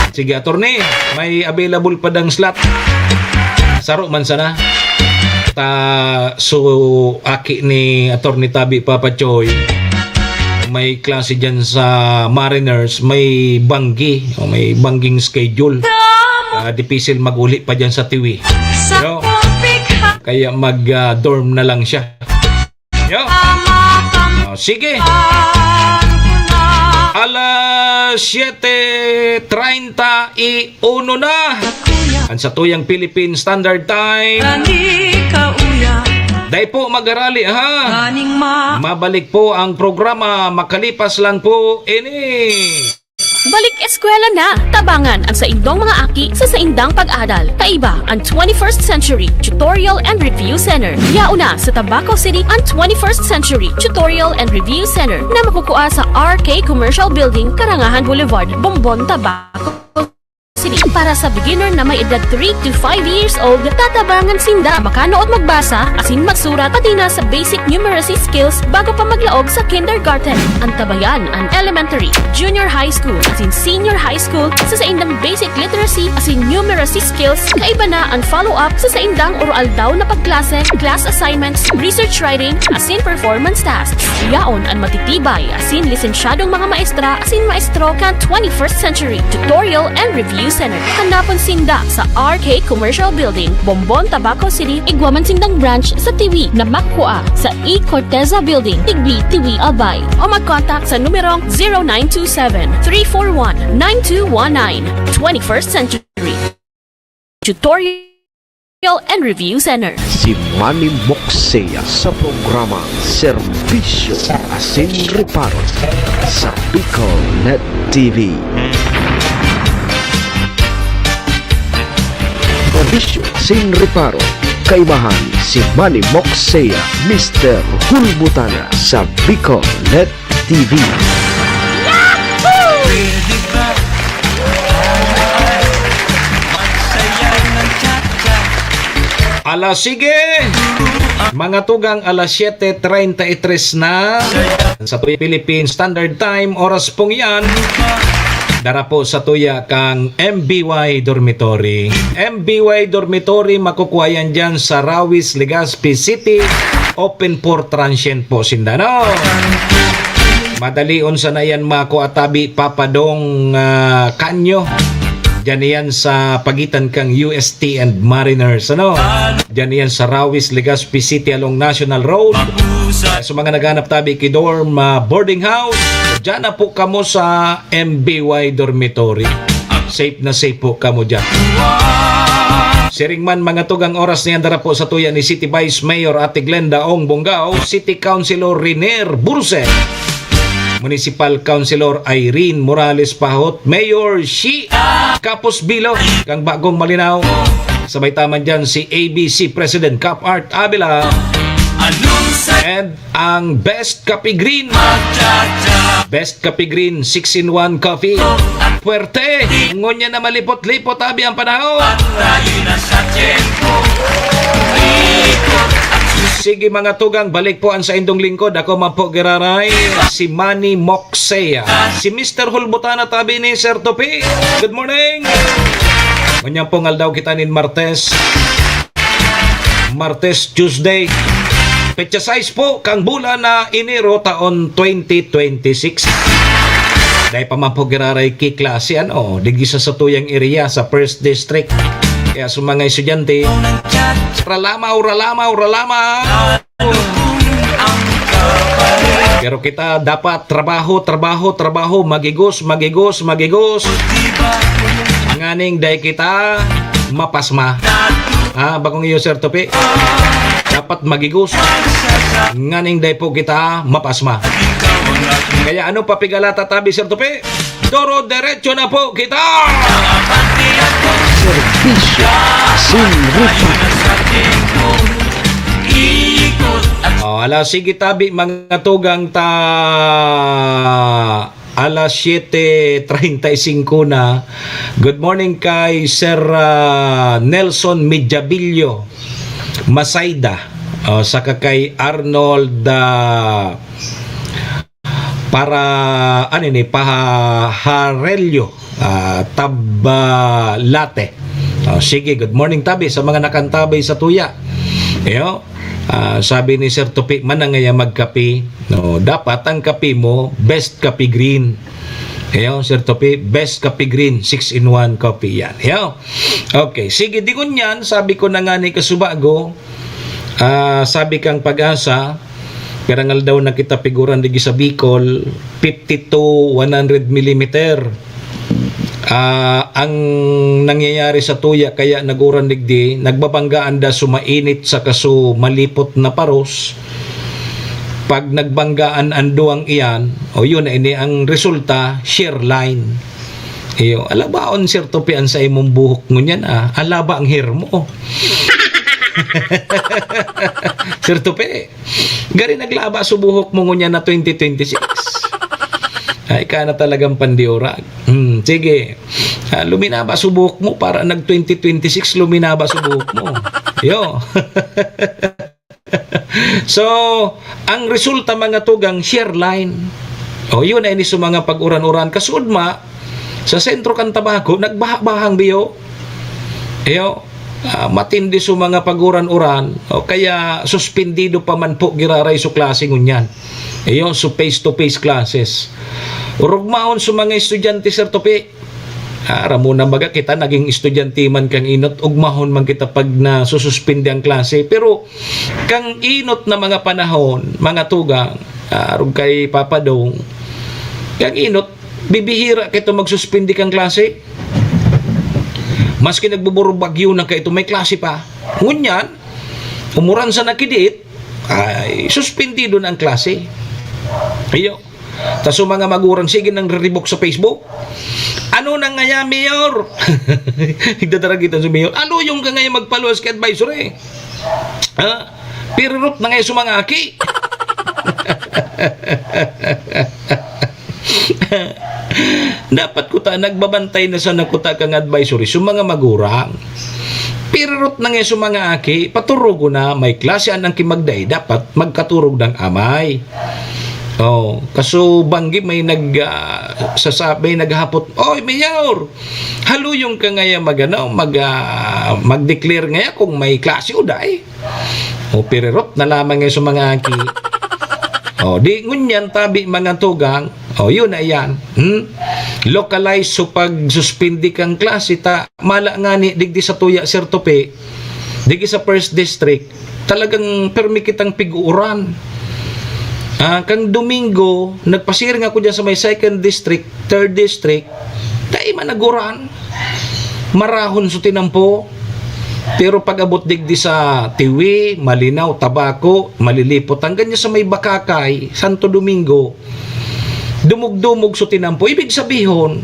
Sige, attorney, may available pa dang slot. Saro man sana. Ta, so, aki ni Attorney Tabi Papa Choy, may klase dyan sa Mariners, may banggi, o may bangging schedule. Ah, dipisil mag-uli pa dyan sa Tiwi. Sa Yo. Kopik ha- Kaya mag, ah, dorm na lang siya. Yo. Tama, tama. Oh, sige. Alas siete treinta y uno na. Ang satuyang Philippine Standard Time. Kani ka uya. Dai po magarali, ha? Kaning ma- Mabalik po ang programa makalipas lang po ini. Balik eskwela na! Tabangan ang saindong mga aki sa saindang pag-adal. Kaiba ang twenty-first Century Tutorial and Review Center. Yaon na sa Tabaco City ang twenty-first Century Tutorial and Review Center na makukua sa R K Commercial Building, Karangahan Boulevard, Bombon, Tabaco City. Para sa beginner na may edad three to five years old, tatabangan sinda makanood magbasa asin magsurat, pati na sa basic numeracy skills bago pa maglaog sa kindergarten. Antabayan an elementary, junior high school, asin senior high school sa saindang basic literacy asin numeracy skills. Kaiba na an follow-up sa saindang oro-aldaw na pagklase, class assignments, research writing, asin performance tasks. Yaon an matitibay asin lisensyadong mga maestra asin maestro kan twenty-first Century Tutorial and Review Center. Hanapon sinda sa R K Commercial Building, Bombon, Tabaco City. Igwa man sindang branch sa Tiwi na makukua sa E Corteza Building, Tigbi, Tiwi, Albay. O mag-contact sa numerong zero nine two seven, three four one, nine two one nine. Twenty-first Century Tutorial and Review Center. Si Manny Moxea sa programang Serbisyo asin Reparo sa Bicol Net T V. Serbisyo asin Reparo, kaibahan si Manny Moxea, Mister Hulbutana sa Bicol Net T V. Ala, sige! Mga tugang, alas siete treinta y tres na. Sa tuya Philippine Standard Time, oras pong yan. Dara po sa tuya kang M B Y Dormitory. M B Y Dormitory, makukuha yan dyan sa Rawis, Legazpi City. Open for transient po sinda, no? Madalion sana yan makua, tabi, Papa Dong, ah, Canyo. Diyan yan sa pagitan kang U S T and Mariners, ano? Diyan yan sa Rawis, Legazpi City along National Road. Sa mga naghanap, tabi, ki dorm, ah, boarding house, diyan na po kamo sa M B Y dormitory. Safe na safe po kamo diyan. Siring man, mga tugang, oras niyan dara po sa tuya ni City Vice Mayor Ate Glenda Ong Bongao, City Councilor Riner Burse, Municipal Councilor Irene Morales Pahot, Mayor Shi Kapos Bilo, kang Bagong Malinao. Sabay taman dyan si A B C President Cap Art Avila. And ang Best Kape Green. Best Kape Green, six-in-one coffee. Puwerte! Ngunyan na malipot-lipot, abi, ang panahon. Sige, mga tugang, balik po ang saindong lingkod. Ako man po giraray, si Manny Moxea. Si Mister Hulbutana, tabi ni Sir Topi. Good morning! Ngunyan pong aldaw kita nin Martes. Martes, Tuesday. Petsa sais po kang bulan na Enero taon twenty twenty-six. Dai pa man po giraray ki klase, ano, digdi sa satuyang area, sa First District. Kaya sa mga estudyante, ralamaw, ralamaw, ralamaw. Pero kita dapat trabaho, trabaho, trabaho, magigos, magigos, magigos. Nganing dai kita mapasma. Ha, bakong iyo, Sir Topi? Dapat magigos. Nganing dai po kita mapasma. Kaya ano pa pigalata tabi, Sir Topi? Doro-derecho na po kita! Serbisyo sin ruta. Oh, ala, sige tabi, mga tugang, ta alas siyete treinta y cinco na. Good morning kay Sir, ah, Nelson Mijabillo Masayda, oh, saka kay Arnold, ah, para, ano ni, Paharelio, ah, Tabalate. Oh, sige, good morning tabi sa mga nakantabay sa tuya. Iyo, ah, sabi ni Sir Tupi, manangaya magkape. No, dapat ang kape mo, Best Kape Green. Iyo, Sir Tupi, Best Kape Green, six-in-one coffee yan. Iyo. Okay, sige, di ngunyan, sabi ko na nga ni kasubago, ah, sabi kang Pag-asa, pirang aldaw na kita piguran digdi sa Bicol, fifty to one hundred millimeter. Ah, ang nangyayari sa tuya kaya naguran digdi, nagbabanggaan da so mainit saka so malipot na paros. Pag nagbanggaan an duwang iyan, o yun na ini ang resulta, shear line. Iyo, alabaon, Sir Tupi, an sa imong buhok ngunyan, ah. Alaba ang hair mo. Sir Tupi, gari naglaba so buhok mo ngunyan na twenty twenty-six. Ay, ka na talagang pandiurag. Hmm, sige. Ah, luminaba so buhok mo para nag twenty twenty-six, luminaba so buhok mo. Iyo. So, ang resulta, mga tugang, shear line. O, yun ay ni sa mga pag-uran-uran. Kasuodma, sa sentro kan Tabaco, nagbaha-bahang biyo. Iyo, ah, matindi sa mga pag-uran-uran. O, kaya suspendido pa man po giraray so klase ngunyan. Iyo, so face-to-face classes. Urugmaon sa mga estudyante, Sir Tupi. Ah, aram mo na baga kita, naging estudyante man kan inot, ugmahon man kita pag nasususpindi ang klase. Pero kan inot na mga panahon, mga tugang, ah, arog kay Papa Dong, kan inot, bibihira kay ito magsuspindi kan klase. Maski nagbuburubagyo na kay ito, may klase pa. Ngunyan, umuran sa nakidiit, ay, suspendido na ang klase. Iyo. Tas so mga magurang, sige nang riribok sa Facebook. "Ano na ngaya, Mayor?" Nagdadaragitan si Mayor. "Aluyong ka ngaya magpaluwas ki advisory. Ha? Pirirot na ngaya sa mga aki." Dapat kuta, nagbabantay na sana kuta kang advisory sa mga magurang. Pirirot na ngaya sa mga aki, paturugo na, may klase an angki magdai, dapat magkaturog ng amay. Oh, kaso banggi may nag, ah, sasa-, may naghapot, "Oy, Mayor, haluyong ka ngaya mag, ano, mag, ah, mag-declare ngaya kung may klase o dai." O, pirirot na lamang ngaya sa mga aki. O, di ngunyan tabi, mga tugang. O, yun na yan. Hmm? Localized so pagsuspindi kang klase ta, mala ngani digdi sa tuya, Sir Tupi, digdi sa first district, talagang permi kitang pig-uuran. Ah, kang Domingo, nagpasiring ako dyan sa may second district, third district, dai man naguran. Marahon so tinampo. Pero pag-abot digdi sa Tiwi, Malinaw, Tabaco, malilipot. Hanggang dyan sa may Bakakay, Santo Domingo, dumog-dumog so tinampo. Ibig sabihon,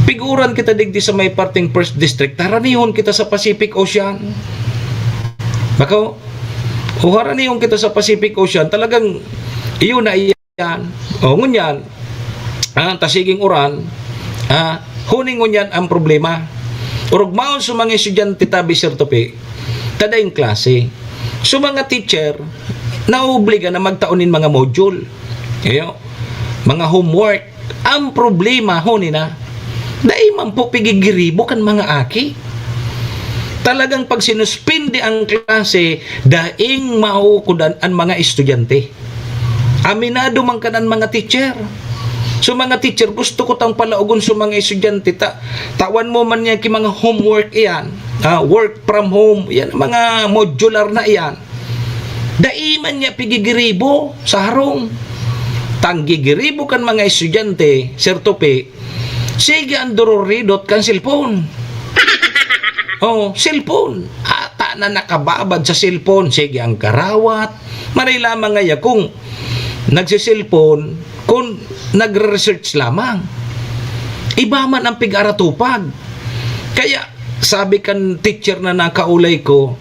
piguran kita digdi sa may parteng first district, haranihon kita sa Pacific Ocean. Bako, o haranihon kita sa Pacific Ocean, talagang iyon na iyan. O, ngunyan, ah, ta siging uran, ah, huning ngunyan ang problema. Rugmaon sa mga estudyante tabi, Sir Tupi, ta daing klase. So, mga teacher, naobliga na magtao nin mga module. Iyo, mga homework. Ang problema, huni na, dai man po pigigiribo kan mga aki. Talagang pag sinuspindi ang klase, daing mauukodan an mga estudyante. Aminado man kan an mga teacher. So, mga teacher, gusto ko tang palaogon sa mga estudyante, ta, tawan mo man niya ki mga homework iyan, ah, work from home, yan, mga modular na iyan. Dai man niya pigigiribo sa harong. Tanggigiribo kan mga estudyante, Sir Tupi, sige ang dururidot kan cellphone. Oh, cellphone. Ata na nakababad sa cellphone, sige ang karawat. Maray lamang ngaya kung nagsiselpon, kung nagre-research lamang. Iba man ang pig-aratupag. Kaya, sabi kan teacher na nakaulay ko,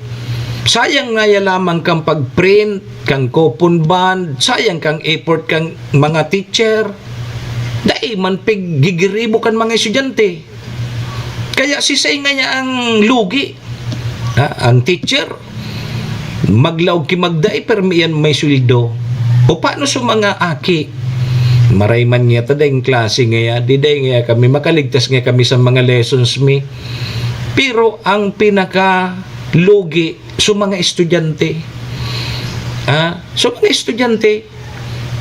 sayang ngaya lamang kang pag-print, kang coupon bond, sayang kang effort kang mga teacher. Dai man piggigiribo kan mga estudyante. Kaya sisay ngaya ang lugi? Ha, ang teacher, maglaog ki magdai, pero iyan may sweldo. O paano sa mga aki? Maray man ngaya ta daing klase ngaya, di dai ngaya kami, makaligtas ngaya kami sa mga lessons mi. Pero ang pinakalugi sa mga estudyante. Ha? Sa mga estudyante,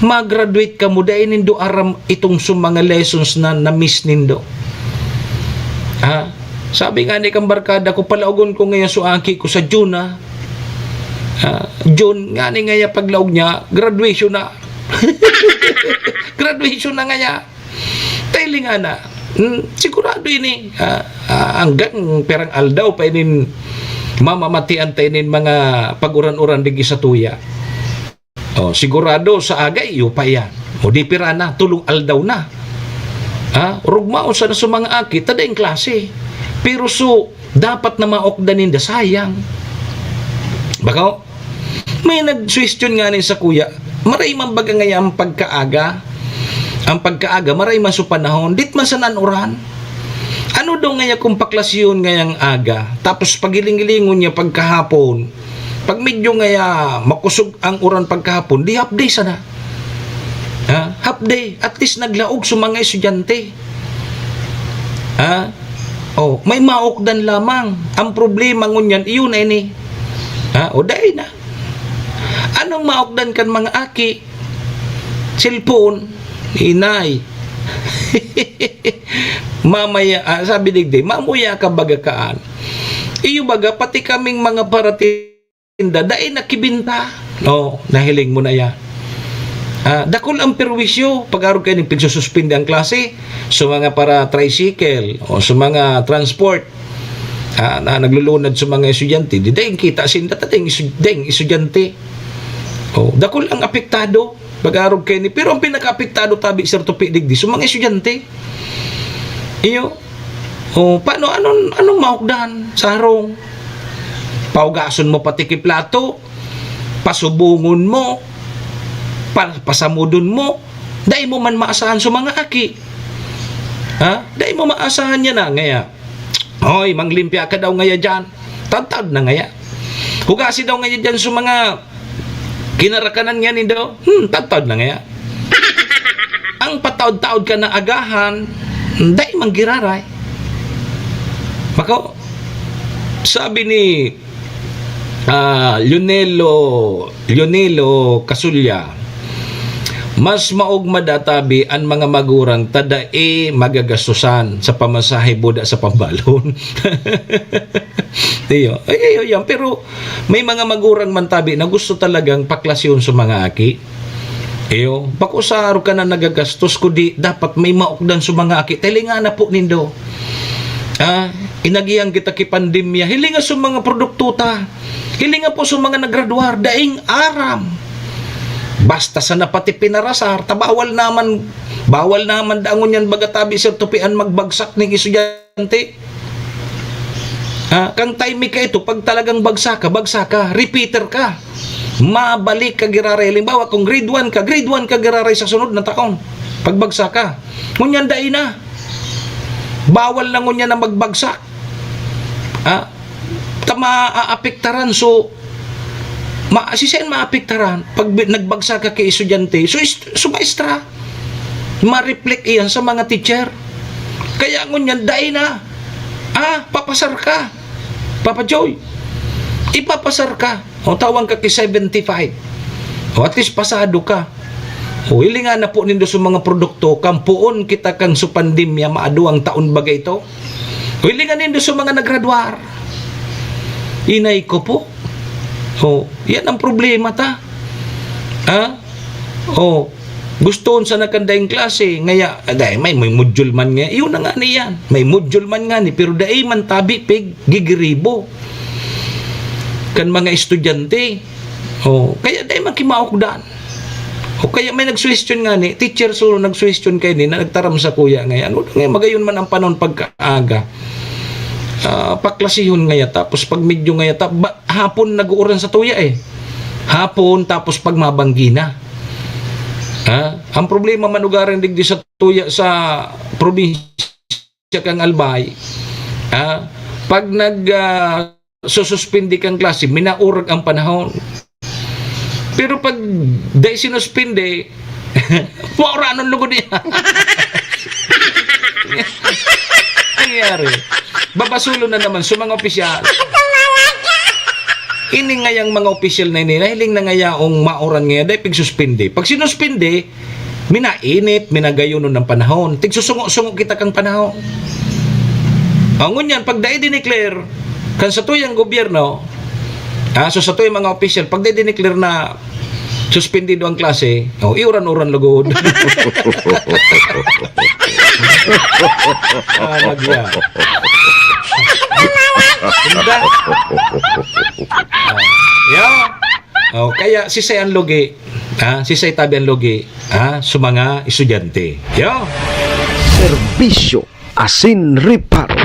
ma-graduate kamo, dai nindo aram itong sa mga lessons na na-miss nindo. Ha? Sabi nga ni kang barkada ko, palaogon ko ngaya so aki ko sa June, ha? Ah, June, ngani ngaya paglaog niya, graduation na. Graduation na ngaya. Tailing ana. Hmm, sigurado ini. Ah, ah, hanggang pirang aldaw pa inin mamamatian ta inin mga pag-uran-uran digdi sa tuya. Oh, sigurado sa aga, iyo pa iyan. O di pira na, tulong aldaw na. Ha? Rugmaon sana sa mga aki, ta daing klase. Pero so, dapat na maokdan ninda, sayang. Bako, may nag-suwestiyon ngani sa kuya, maray man baga ngaya ang pagkaaga? Ang pagkaaga, maray man sa panahon, dit man sana an uran. Ano daw ngaya kung paklasyon ngayang aga, tapos pagiling-gilingon niya pagkahapon, pag medyo ngaya makusog ang uran pagkahapon, di half day sana. Ha? Half day, at least naglaog sa mga estudyante. Ha? Oh, may maokdan lamang. Ang problema ngunyan, iyon na ini. Ha? O, dai na. Anong maokdan kan mga aki? Cellphone, inay. Mamaya, ah, sabi digdi, mamuya ka baga kaan. Iyo baga, pati kaming mga paratinda, dai nakibinta. No, nahiling mo na yan. Ah, dakul ang perwisyo, pag-arog kayo ng pigsususpindi ang klase, sa mga para tricycle, o sa mga transport, ah, na naglulunad sa mga estudyante, di dai kita sinda, ta dai estu-, dai estudyante. Oh, dakul ang apektado, pag-arog kayo ni, pero ang pinaka-apektado tabi, Sir Tupi, digdi, sa mga estudyante. Iyo, oh, paano, anong, anong maokdan sa harong? Paugason mo pati ki plato, pasubungon mo, pa-, pasamudon mo, dai mo man maasahan sa mga aki. Ha? Dai mo maasahan yan na, ngaya. Hoy, manglimpya ka daw ngaya diyan. Tadtad na ngaya. Hugasi daw ngaya diyan sa mga kinarakanan nga nindo. Hmm, tadtad na ngaya. Ang pataod-taod ka na agahan, dai man giraray. Mako, sabi ni Ah, Leonelo, Leonelo Casulya, mas maogma da tabi an mga magurang ta dai magagastusan sa pamasahe buda sa pambalon. Iyo. Ay, iyo yan. Pero may mga magurang man tabi na gusto talagang paklasyon sa mga aki. Iyo. Bako sa aro ka na nagagastos, kundi dapat may maukdan sa mga aki. Talinga na po nindo. Ah, inagihan kita ki pandemya. Hilinga sa mga produkto ta. Hilinga po sa mga naggraduar. Daing aram. Basta sa napati pinarasar, ta bawal naman, bawal naman dangon yan baga tabi, Sir Tupi, an magbagsak ning estudyante. Ah, kang time ka ito, pag talagang bagsak ka, bagsak ka, repeater ka. Mabalik ka giraray. Halimbawa, kung grade one ka, grade one ka giraray sa sunod na taon. Pagbagsak ka. Ngunyan, dai na. Bawal na ngunyan na magbagsak. Ah, ta maaapektaran. So, ma-, siisay an maapektaran? Pag bi-, nagbagsak ka ki estudyante, so, ist-, so maestra, ma-reflect iyan sa mga teacher. Kaya ngunyan, dai na. Ah, papasar ka. Papa Joy, ipapasar ka. O, tawan ka ki seventy-five. O, at least pasado ka. O, hilinga na po nindo sa mga produkto, kampuon kita kang sa pandemya, maaduang taon baga ito. O, hilinga nindo sa mga naggraduar. Inay ko po. O, yan ang problema ta. Ha? O, gustoon sana kan daing klase, ngaya, dai, may, may module man nga. Iyo na ngani yan. May module man ngani, pero dai man tabi pig gigiribo kan mga estudyante. O, kaya dai man ki maukdan. O kaya may nagsuhestyon ngani, teacher solo nagsuhestyon kaini na nagtaram sakuya ngaya, ano, ngaya magayon man ang panahon pagkaaga. Ah, paklasihon ngaya, tapos pag medyo ngaya, ta-, ba-, hapon nag-uuran satuya eh. Hapon, tapos pag mabanggi na. Ha? Ang problema man ugaring digdi satuya sa probinsya kang Albay, ha? Pag nag, ah, sususpindi kang klase, minaurag ang panahon. Pero pag dai sinuspindi, mauranon lugod niya. Nangyari. Babasulon na naman sa mga opisyal. Ini ngayang mga opisyal na ini, nahiling na ngayaong mauran ngaya, dai pigsuspindi. Pag sinuspindi, minainit, minagayonon ang panahon. Tigsusungo-sungo kita kang panahon. O, ngunyan, pag dai dineclare, kan satuyang gobyerno, ah, so satuyang mga opisyal, pag dai dineclare na suspendido ang klase, o, iuran-uran lugod. Ah, nagya. Inda. Ah, yo. O, kaya siisay an lugi, ha? Siisay tabi an lugi, ha? Sa mga estudyante. Yo. Serbisyo asin reparo.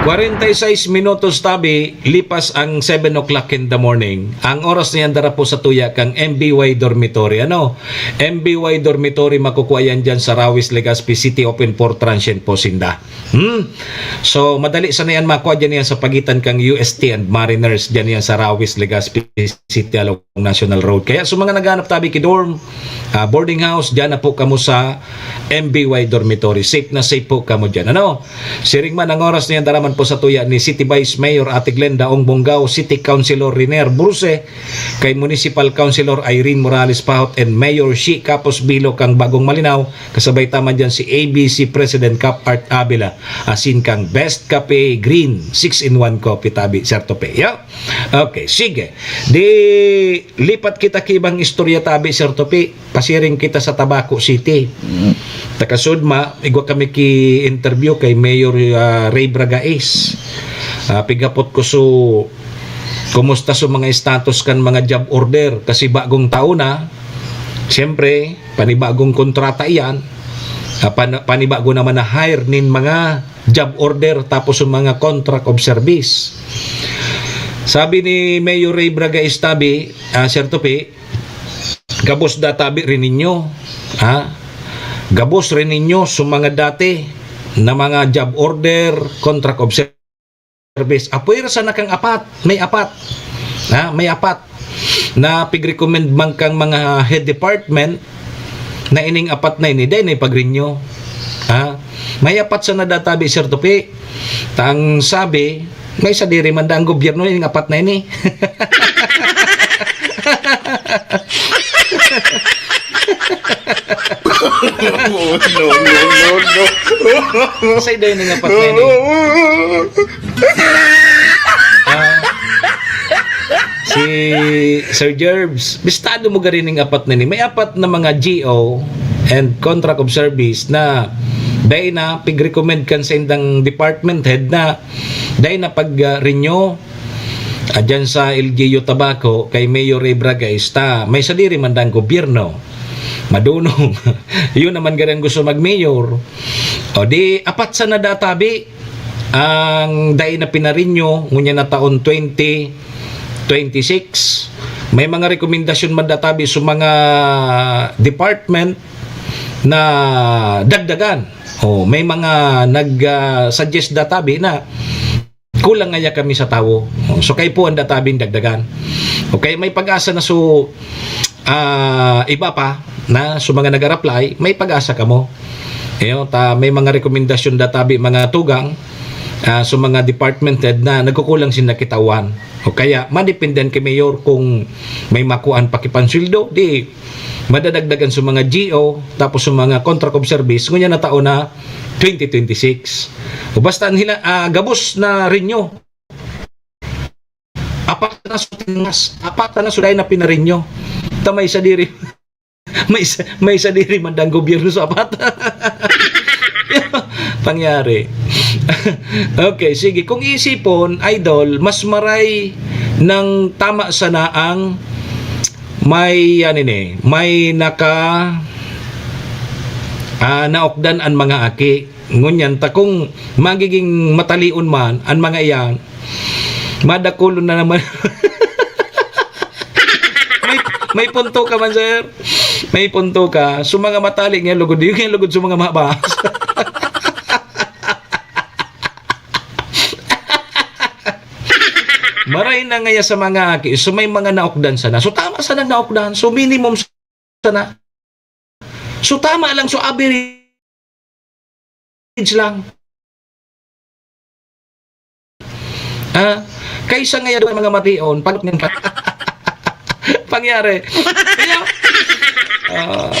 Kwarenta y seis minutos tabi, lipas ang seven o'clock in the morning. Ang oras niyan dara po satuya kang M B Y Dormitory. Ano? M B Y Dormitory, makukuha yan dyan sa Rawis, Legazpi City, open for transient po sinda. Hmm? So, madali sana yan makuha dyan yan sa pagitan kang U S T and Mariners, dyan yan sa Rawis, Legazpi City, along National Road. Kaya sa mga naghanap tabi ki dorm, ah, boarding house, dyan na po kamo sa M B Y Dormitory. Safe na safe po kamo dyan. Ano? Siring man ang oras niyan, dara man po satuya ni City Vice Mayor Ate Glenda Ong Bongao, City Councilor Riner Bruce, kay Municipal Councilor Irene Morales Pahot, and Mayor Shi Capos Bilo kang Bagong Malinao, kasabay ta man dyan si A B C President Cap Art Avila, asin kang Best Cafe Green, six-in-one Coffee tabi, Sir Tope. Yo? Okay, sige. Di lipat kita ki ibang istorya tabi, Sir Tope. Pasiring kita sa Tabaco City. Mm. Takasud ma, igwa kami ki interview kay Mayor, ah, Ray Bragais. Ah, pighapot ko so, kumusta so mga status kan mga job order? Kasi bagong taon na, siyempre, panibagong kontrata iyan. Ah, pan-, panibago naman na hire nin mga job order tapos yung mga contract of service. Sabi ni Mayor Ray Bragais tabi, ah, Sir Tope, gabos da tabi rin ninyo, ha? Gabos rin ninyo sa mga dati na mga job order, contract of service. Apwera sana kang apat, may apat. Ha? May apat na pig-recommend man kang mga head department na ining apat na ini, dai na ipag-renew. Ha? May apat sana da tabi, Sir Tope. Tang sabi, May sadiri man daa ang gobyerno, yung apat na ini. Sa ida yung apat na ini. Ah, si Sir Jervs, bistado mo gari ning apat na ini. May apat na mga G O and contract of service na dai na pig-recommend kan sa indang department head na dai na pag-renew. Ah, dyan sa L G U Tabaco, kay Mayor Ray Bragais, ta may sadiri man dang gobyerno. Madunong. Yun naman gari ang gusto mag-mayor. O di, apat sana daa tabi ang dai na pinarinyo, ngunyan na taon twenty twenty-six. May mga rekomendasyon man daa tabi sa mga department na dagdagan. O, may mga nag, ah, suggest daa tabi na kulang ngaya kami sa tawo. O, so, kaipuhan daa tabing dagdagan. Okay, may pag-asa na so, ah, iba pa na so mga nag-a-apply, may pag-asa kamo. Iyo, ta may mga rekomendasyon daa tabi mga tugang, ah, so mga department head na nagkukulang sinda kitawan. O kaya, madependen ki Mayor kung may makuan pa ki pansweldo, di madadagdagan sa mga G O, tapos sa mga contract of service, ngunyan na taon na twenty twenty-six. O basta ang hila-, ah, gabos na renew. Apat na sa tingas, apat na sa dai na pinarenew. Ta may sadiri, may sa-, may sadiri man dang gobyerno sa apat. Pangyari. Okay, sige. Kung isipon, idol, mas maray nang tama sana ang may, yan ini, may naka, ah, naokdan an mga aki. Ngunyan, ta kung magiging matalion man an mga iyan, madakulon na naman. May, may punto ka man, sir. May punto ka. So, mga matali nga lugod, yung nga lugod sa mga mahabas. Maray na ngaya sa mga aki, so may mga naokdan sana. So, tama sana naokdan. So, minimum sana. So, tama lang. So, average lang. Ah, kaysa ngaya doon mga mation, pag-, pangyari. Kaya, ah,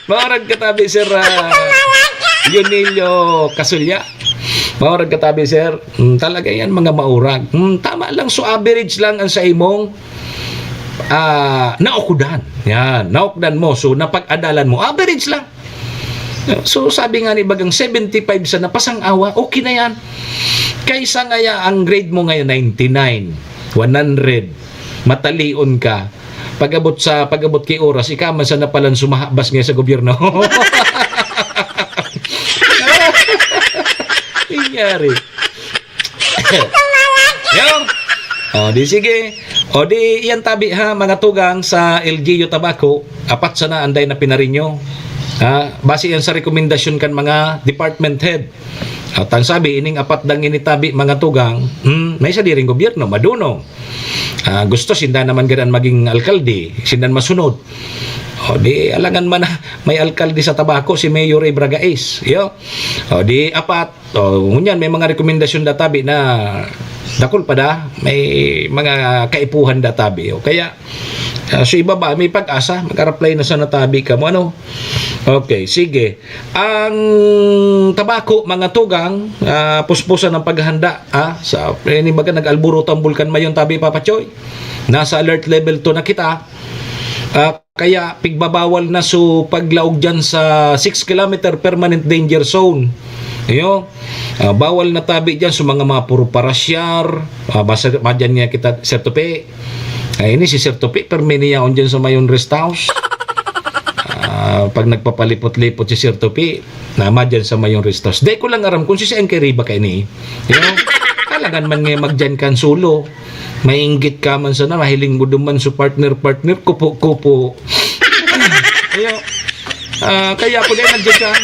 maurag katabi, sir, ah, Yunilio Casulya. Maurag katabi, sir. Mm, talaga yan, mga maurag. Mm, tama lang, so average lang ang sa imong, ah, naokudan. Yan, naokdan mo. So, napag-adalan mo. Average lang. So, sabi nga ni bagang seventy-five sana pasang-awa, okay na yan. Kaysa ngaya ang grade mo ngayon, ninety-nine, one hundred, matalion ka. Pag-abot sa, pag-abot ki oras, ika man sana palan sumahabas nga sa gobyerno. Nangyari. Yo. O, di sige. O, di iyan tabi ha, mga tugang sa L G U Tabaco, apat sana anday na pinarinyo. Ha? Base yan sa rekomendasyon kan mga department head. At ang sabi, ining apat dang initabi, mga tugang, hmm, may sadiring gobyerno, madunong. Ah, gusto sinda naman gadan maging alkalde, sinda masunod. O, di alangan man na may alkalde sa Tabaco, si Mayor Ray Bragais. Yo. O, di apat, O, ngunyan, may mga rekomendasyon da tabi na dakul pa da, may mga kaipuhan da tabi. O kaya, ah, sa ibaba, may pag-asa, mag-apply na sana tabi kamo, ano? Okay, sige. Ang Tabaco, mga tugang, ah, puspusan ang paghahanda, ah, sa, eh, ni baga nag-alburuto ang Bulkan Mayon tabi, Papa Choy. Nasa alert level two na kita. Ah, kaya pigbabawal na so paglaog diyan sa six kilometer permanent danger zone. Iyo, ah, bawal na tabi diyan sa mga, mga puro parasyar. Ah, basta madyan nga kita, Sir Tupi. Ay, ini si Sir Tupi, permi niya on diyan sa Mayon Rest House. Ah, pag nagpapalipot-lipot si Sir Tupi, na madyan sa Mayon Rest House. Di ko lang aram kung si Sir Angke Riba kaini. Iyo, talagan man nga magdiyan kan solo. Mainggit ka man sana, mahiling mo duman sa partner-partner, kupo-kupo. Ayo. Ah, kaya ako dai nagja-jam.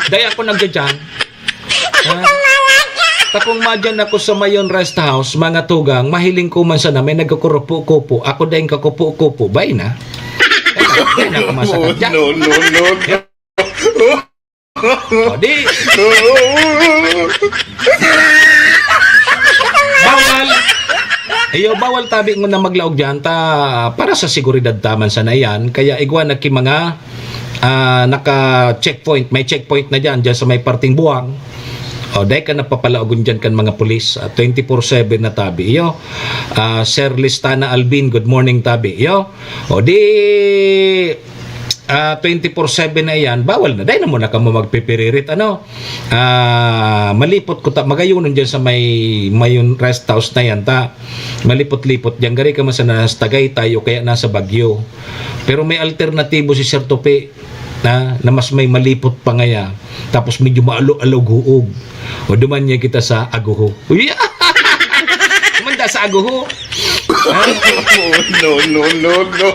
Dai ako nagja-jam. Ha? Ta kung madyan ako sa Mayon Rest House, mga tugang, mahiling ko man sana may nagkukurupo-kupo. Ako dai kakupo-kupo. Bay na. Dai na ako masakat dyan. No, no, no, no. O, di. Bawal. Iyo, bawal tabi ngunyan na maglaog diyan ta para sa seguridad ta man sana iyan. Kaya igwa na ki mga, ah, naka-checkpoint. May checkpoint na diyan, diyan sa may parting buwang. O, dai ka na papalaogon diyan kan mga pulis. Ah, twenty-four seven na tabi. Iyo. Ah, Sir Listana Alvin, good morning, tabi. Iyo. O, di, ah, twenty-four seven na iyan, bawal na. Dai na muna kamo magpipiririt, ano? Ah, malipot ko ta, magayonon diyan sa may, Mayon Rest House na yan, ta. Malipot-lipot diyan. Gari ka man sa nas-, Tagaytay o kaya nasa Baguio. Pero may alternatibo si Sir Tope na, na mas may malipot pa ngaya. Tapos medyo maalo-alog-huog. O duman niya kita sa Aguho. Uy! Manda sa Aguho. Ha? No, no, no, no.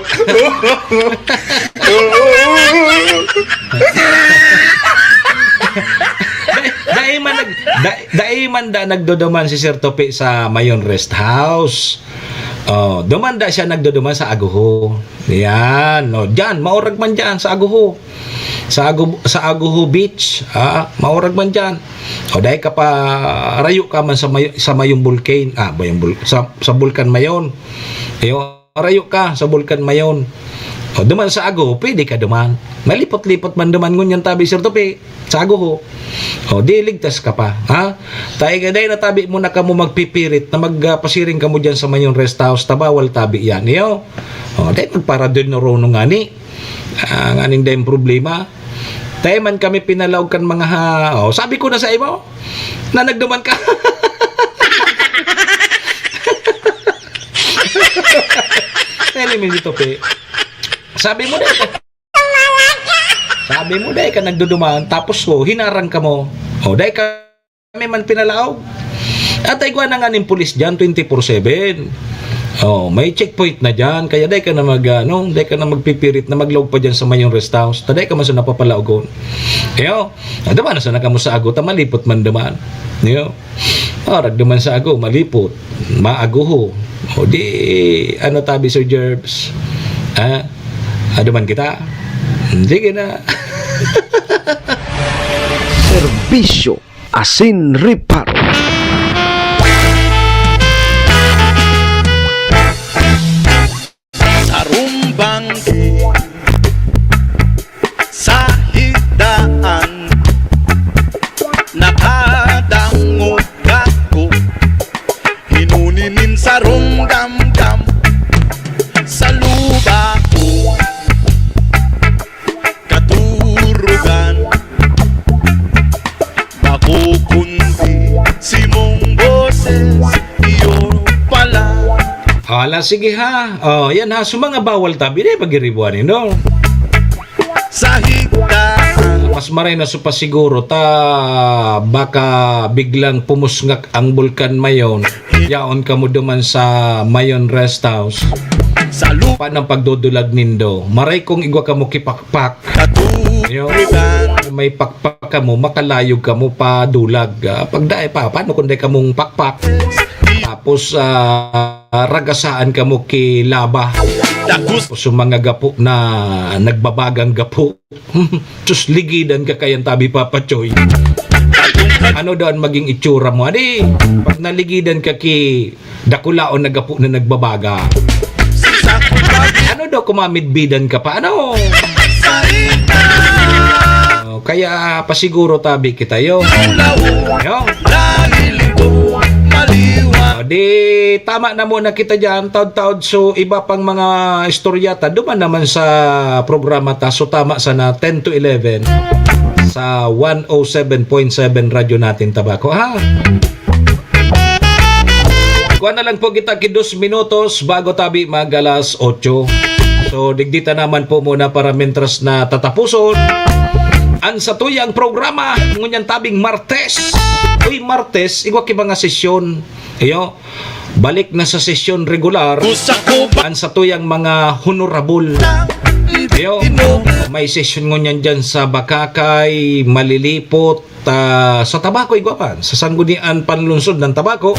Dai, dai man nag-, dai, dai man da nagduduman si Sir Tope sa Mayon Rest House. Oh, duman da siya nagduduman sa Aguho. Yan, no. Diyan, maurag man diyan sa Aguho. Sa Agu-, sa Aguho Beach, ah, maurag man diyan. O dai ka pa, rayo ka man sa may-, sa Mayong Bulkan, ah, Mayong Bul-, sa, sa Bulkan Mayon. Iyo, rayo ka sa Bulkan Mayon. O duman sa Aguho, pwede ka duman. Malipot-lipot man duman ngunyan tabi, Sir Tope, sa Aguho. O, di ligtas ka pa, ha? Tayo ka, dai na tabi mo na kamo magpipirit na mag, ah, pasiring kamo diyan sa Mayon Rest House, ta bawal tabi yan, iyo. O, dai magparadon na rono ngani. Ah, nganing dai problema. Tayo man kami pinalaog kan mga ha-, o, sabi ko na sa imo, na nagduman ka. Dai man si Tope. Sabi mo na, Sabi mo, dai ka nagduduman, tapos, o, hinarang ka mo. O, dai kami man pinalaog. At igwa na nga nin pulis dyan, twenty-four seven. O, may checkpoint na dyan, kaya dai ka na mag, ano, dai ka na magpipirit na maglaog pa dyan sa Mayon Rest House. Ta dai ka man sa napapalaogon. Iyo, ah, duman na sana kamo sa Aguho, ta malipot man duman. Iyo. Arag duman sa Aguho, malipot, maaguho. O di, ano tabi, Sir Jerbs? Ha? Aduman kita? Sige na. Serbisyo asin reparo. Sarong bangko sa higdaan, nakadangog ako, hinuni nin sarong damdam sa luba ko. Katurugan, bako kundi simong boses, iyo pala. Ala, sige ha. O, yan ha. So, mga bawal tabi, dai pagiribuan, no? Sa higdaan. Mas maray na so pasiguro ta baka biglang pumusngak ang Bulkan Mayon. Yaon kamo duman sa Mayon Rest House. Sa lu- Paano ang pagdudulag nindo? Maray kung igwa kamo kipakpak. Katurugan. Yo, may pakpak kamo, makalayog kamo pa dulag. Ah, pag dai pa, paano kung dai kamong pakpak? Tapos, ah, ragasaan kamo ki laba. Dagus. Tapos yung mga gapo na nagbabagang gapo. Sus, ligidan ka kayan tabi, Papa Choy. Ano daw ang maging itsura mo? Adi, pag naligidan ka ki dakulaon na gapo na nagbabaga. Ano daw, kumamidbidan ka pa? Ano? Oh, kaya pasiguro tabi kita, yo. Yo. O, di, tama na muna kita dyan. Taod-taod, so, iba pang mga istorya ta, duman naman sa programa ta. So, tama sana, ten to eleven sa one oh seven point seven Radyo Natin Tabaco, ha? Kuha na lang po kita ki dos minutos bago tabi mag alas otso. So, digdi ta naman po muna para mientras na tatapuson an satuyang programa ngunyan tabing Martes. Uy, Martes, igwa ki mga sesyon. Iyo, balik na sa sesyon regular. Gusto ko ba? An satuyang mga honorable. Iyo, may sesyon ngunyan dyan sa Bacacay, Malilipot, ta, sa Tabaco, igwa pa. Sa Sangguniang Panlungsod ng Tabaco,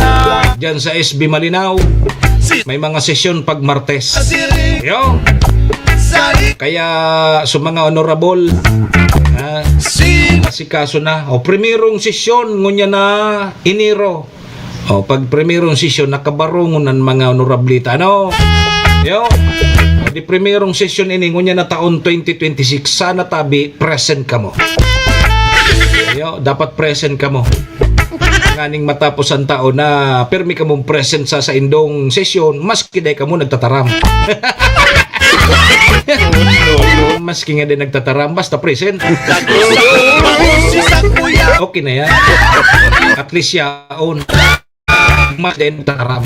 dyan sa S B Malinao, may mga sesyon pag Martes. Iyo. Kaya, sa mga honorable, Ah, asikaso na. O, primerong sesyon, ngunya na, Enero. O, pag primerong sesyon, nakabarongon ang mga honorablita, ano? Yo. O, di primerong sesyon ini, ngunya na taon twenty twenty-six, sana tabi, present kamo. Yo, dapat present kamo. Nganing matapos ang taon na pirmi kamong present sa saindong sesyon, maski dai kamo nagtataram. Maski nga di nagtataram, basta present. Okay na yan. At least yaon. Mas di nagtataram.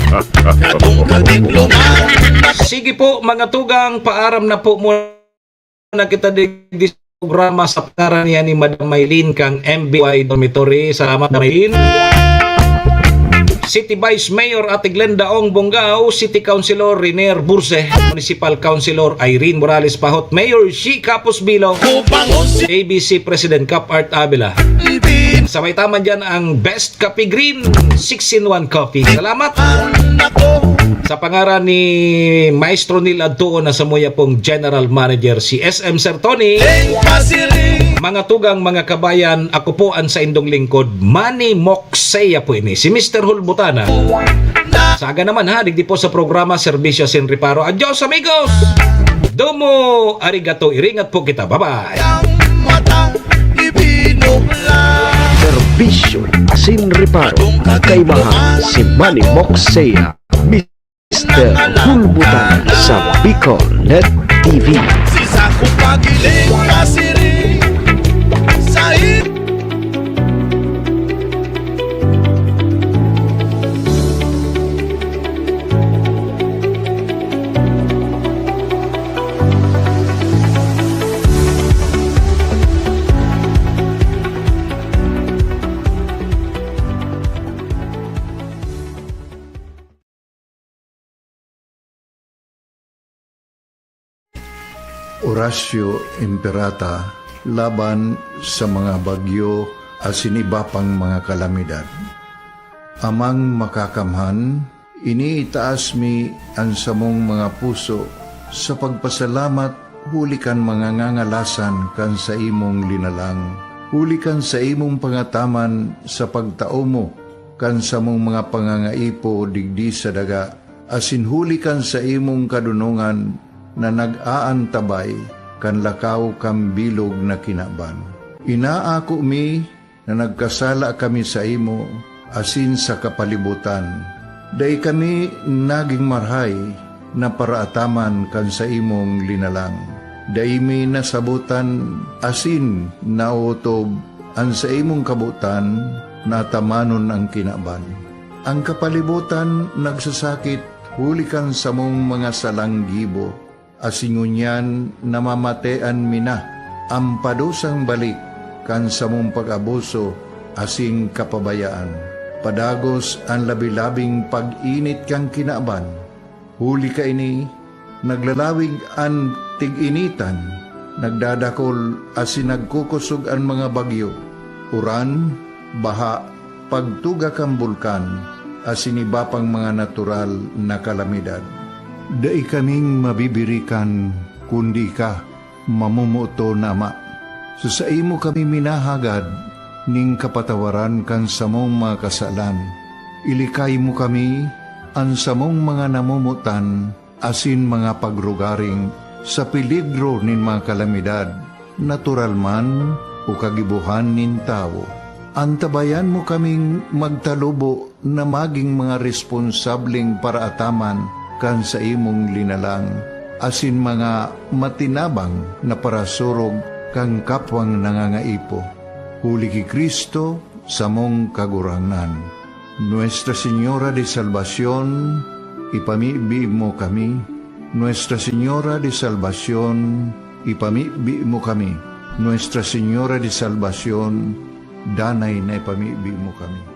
Sige po, mga tugang, paaram na po muna kita digdi sa programa sa pangaran niya ni Madam Maylin kang M B Y Dormitory. Salamat, Madam Maylin. City Vice Mayor Ate Glenda Ong Bongao, City Councilor Renier Burse, Municipal Councilor Irene Morales Pahot, Mayor Shi Capos Bilo, A B C President Cap Art Avila. Sabay taman dyan ang Best Coffee Green, six-in-one Coffee. Salamat! Sa pangaran ni Maestro Neil Adtuon na samuya pong General Manager si S M Sir Tony. Mga tugang, mga kabayan, ako po ang saindong lingkod, Manny Moxeya po ini, si Mister Hulbutana. Saga naman ha, digdi po sa programa Serbisyo Sin Reparo. Adios, amigos! Domo arigato, iringat po kita. Bye-bye! Serbisyo Sin Reparo, kaimahan si Manny Moxeya, Mister Hulbutana sa Bicol Net T V. Si Sako Pagiling Pasiri sa Oratio Imperata laban sa mga bagyo asin iba pang mga kalamidad. Amang Makakamhan, iniitaas mi an samong mga puso sa pagpasalamat huli kan mga ngangalasan kan saimong linalang, huli kan saimong pangataman sa pagtao mo kan samong mga pangangaipo digdi sa daga, asin huli kan saimong kadonongan na nag-aantabay kan lakaw kan bilog na kinaban. Inaako mi na nagkasala kami saimo asin sa kapalibotan. Dai kami nagin marahay na paraataman kan saimong linalang. Dai mi nasabotan asin naotob an saimong kabotan na atamanon an kinaban. An kapalibotan nagsasakit huli kan samong mga salang gibo, asin ngunyan namamatean mi na an padusang balik kan samong pag-abuso asin kapabayaan. Padagos an labi-labing pag-init kan kinaban. Huli kaini, naglalawig an tig-initan, nagdadakol asin nagkukosog an mga bagyo, uran, baha, pagtuga kan bulkan, asin iba pang mga natural na kalamidad. Dai kaming mabibirikan, kundi ika, mamomoton na Ama. Sa saimo kami minahagad nin kapatawaran kan samong mga kasalan. Ilikay mo kami, an samong mga namomotan, asin mga pagrugaring sa peligro nin mga kalamidad, natural man o kagibohan nin tawo. Antabayan mo kaming magtalubo na magin mga responsableng paraataman kan saimong linalang, asin mga matinabang na parasurog kan kapwang nangangaipo. Huli ki Cristo, samong Kagurangnan. Nuestra Señora de Salvacion, ipamibi mo kami. Nuestra Señora de Salvacion, ipamibi mo kami. Nuestra Señora de Salvacion, danay na ipamibi mo kami.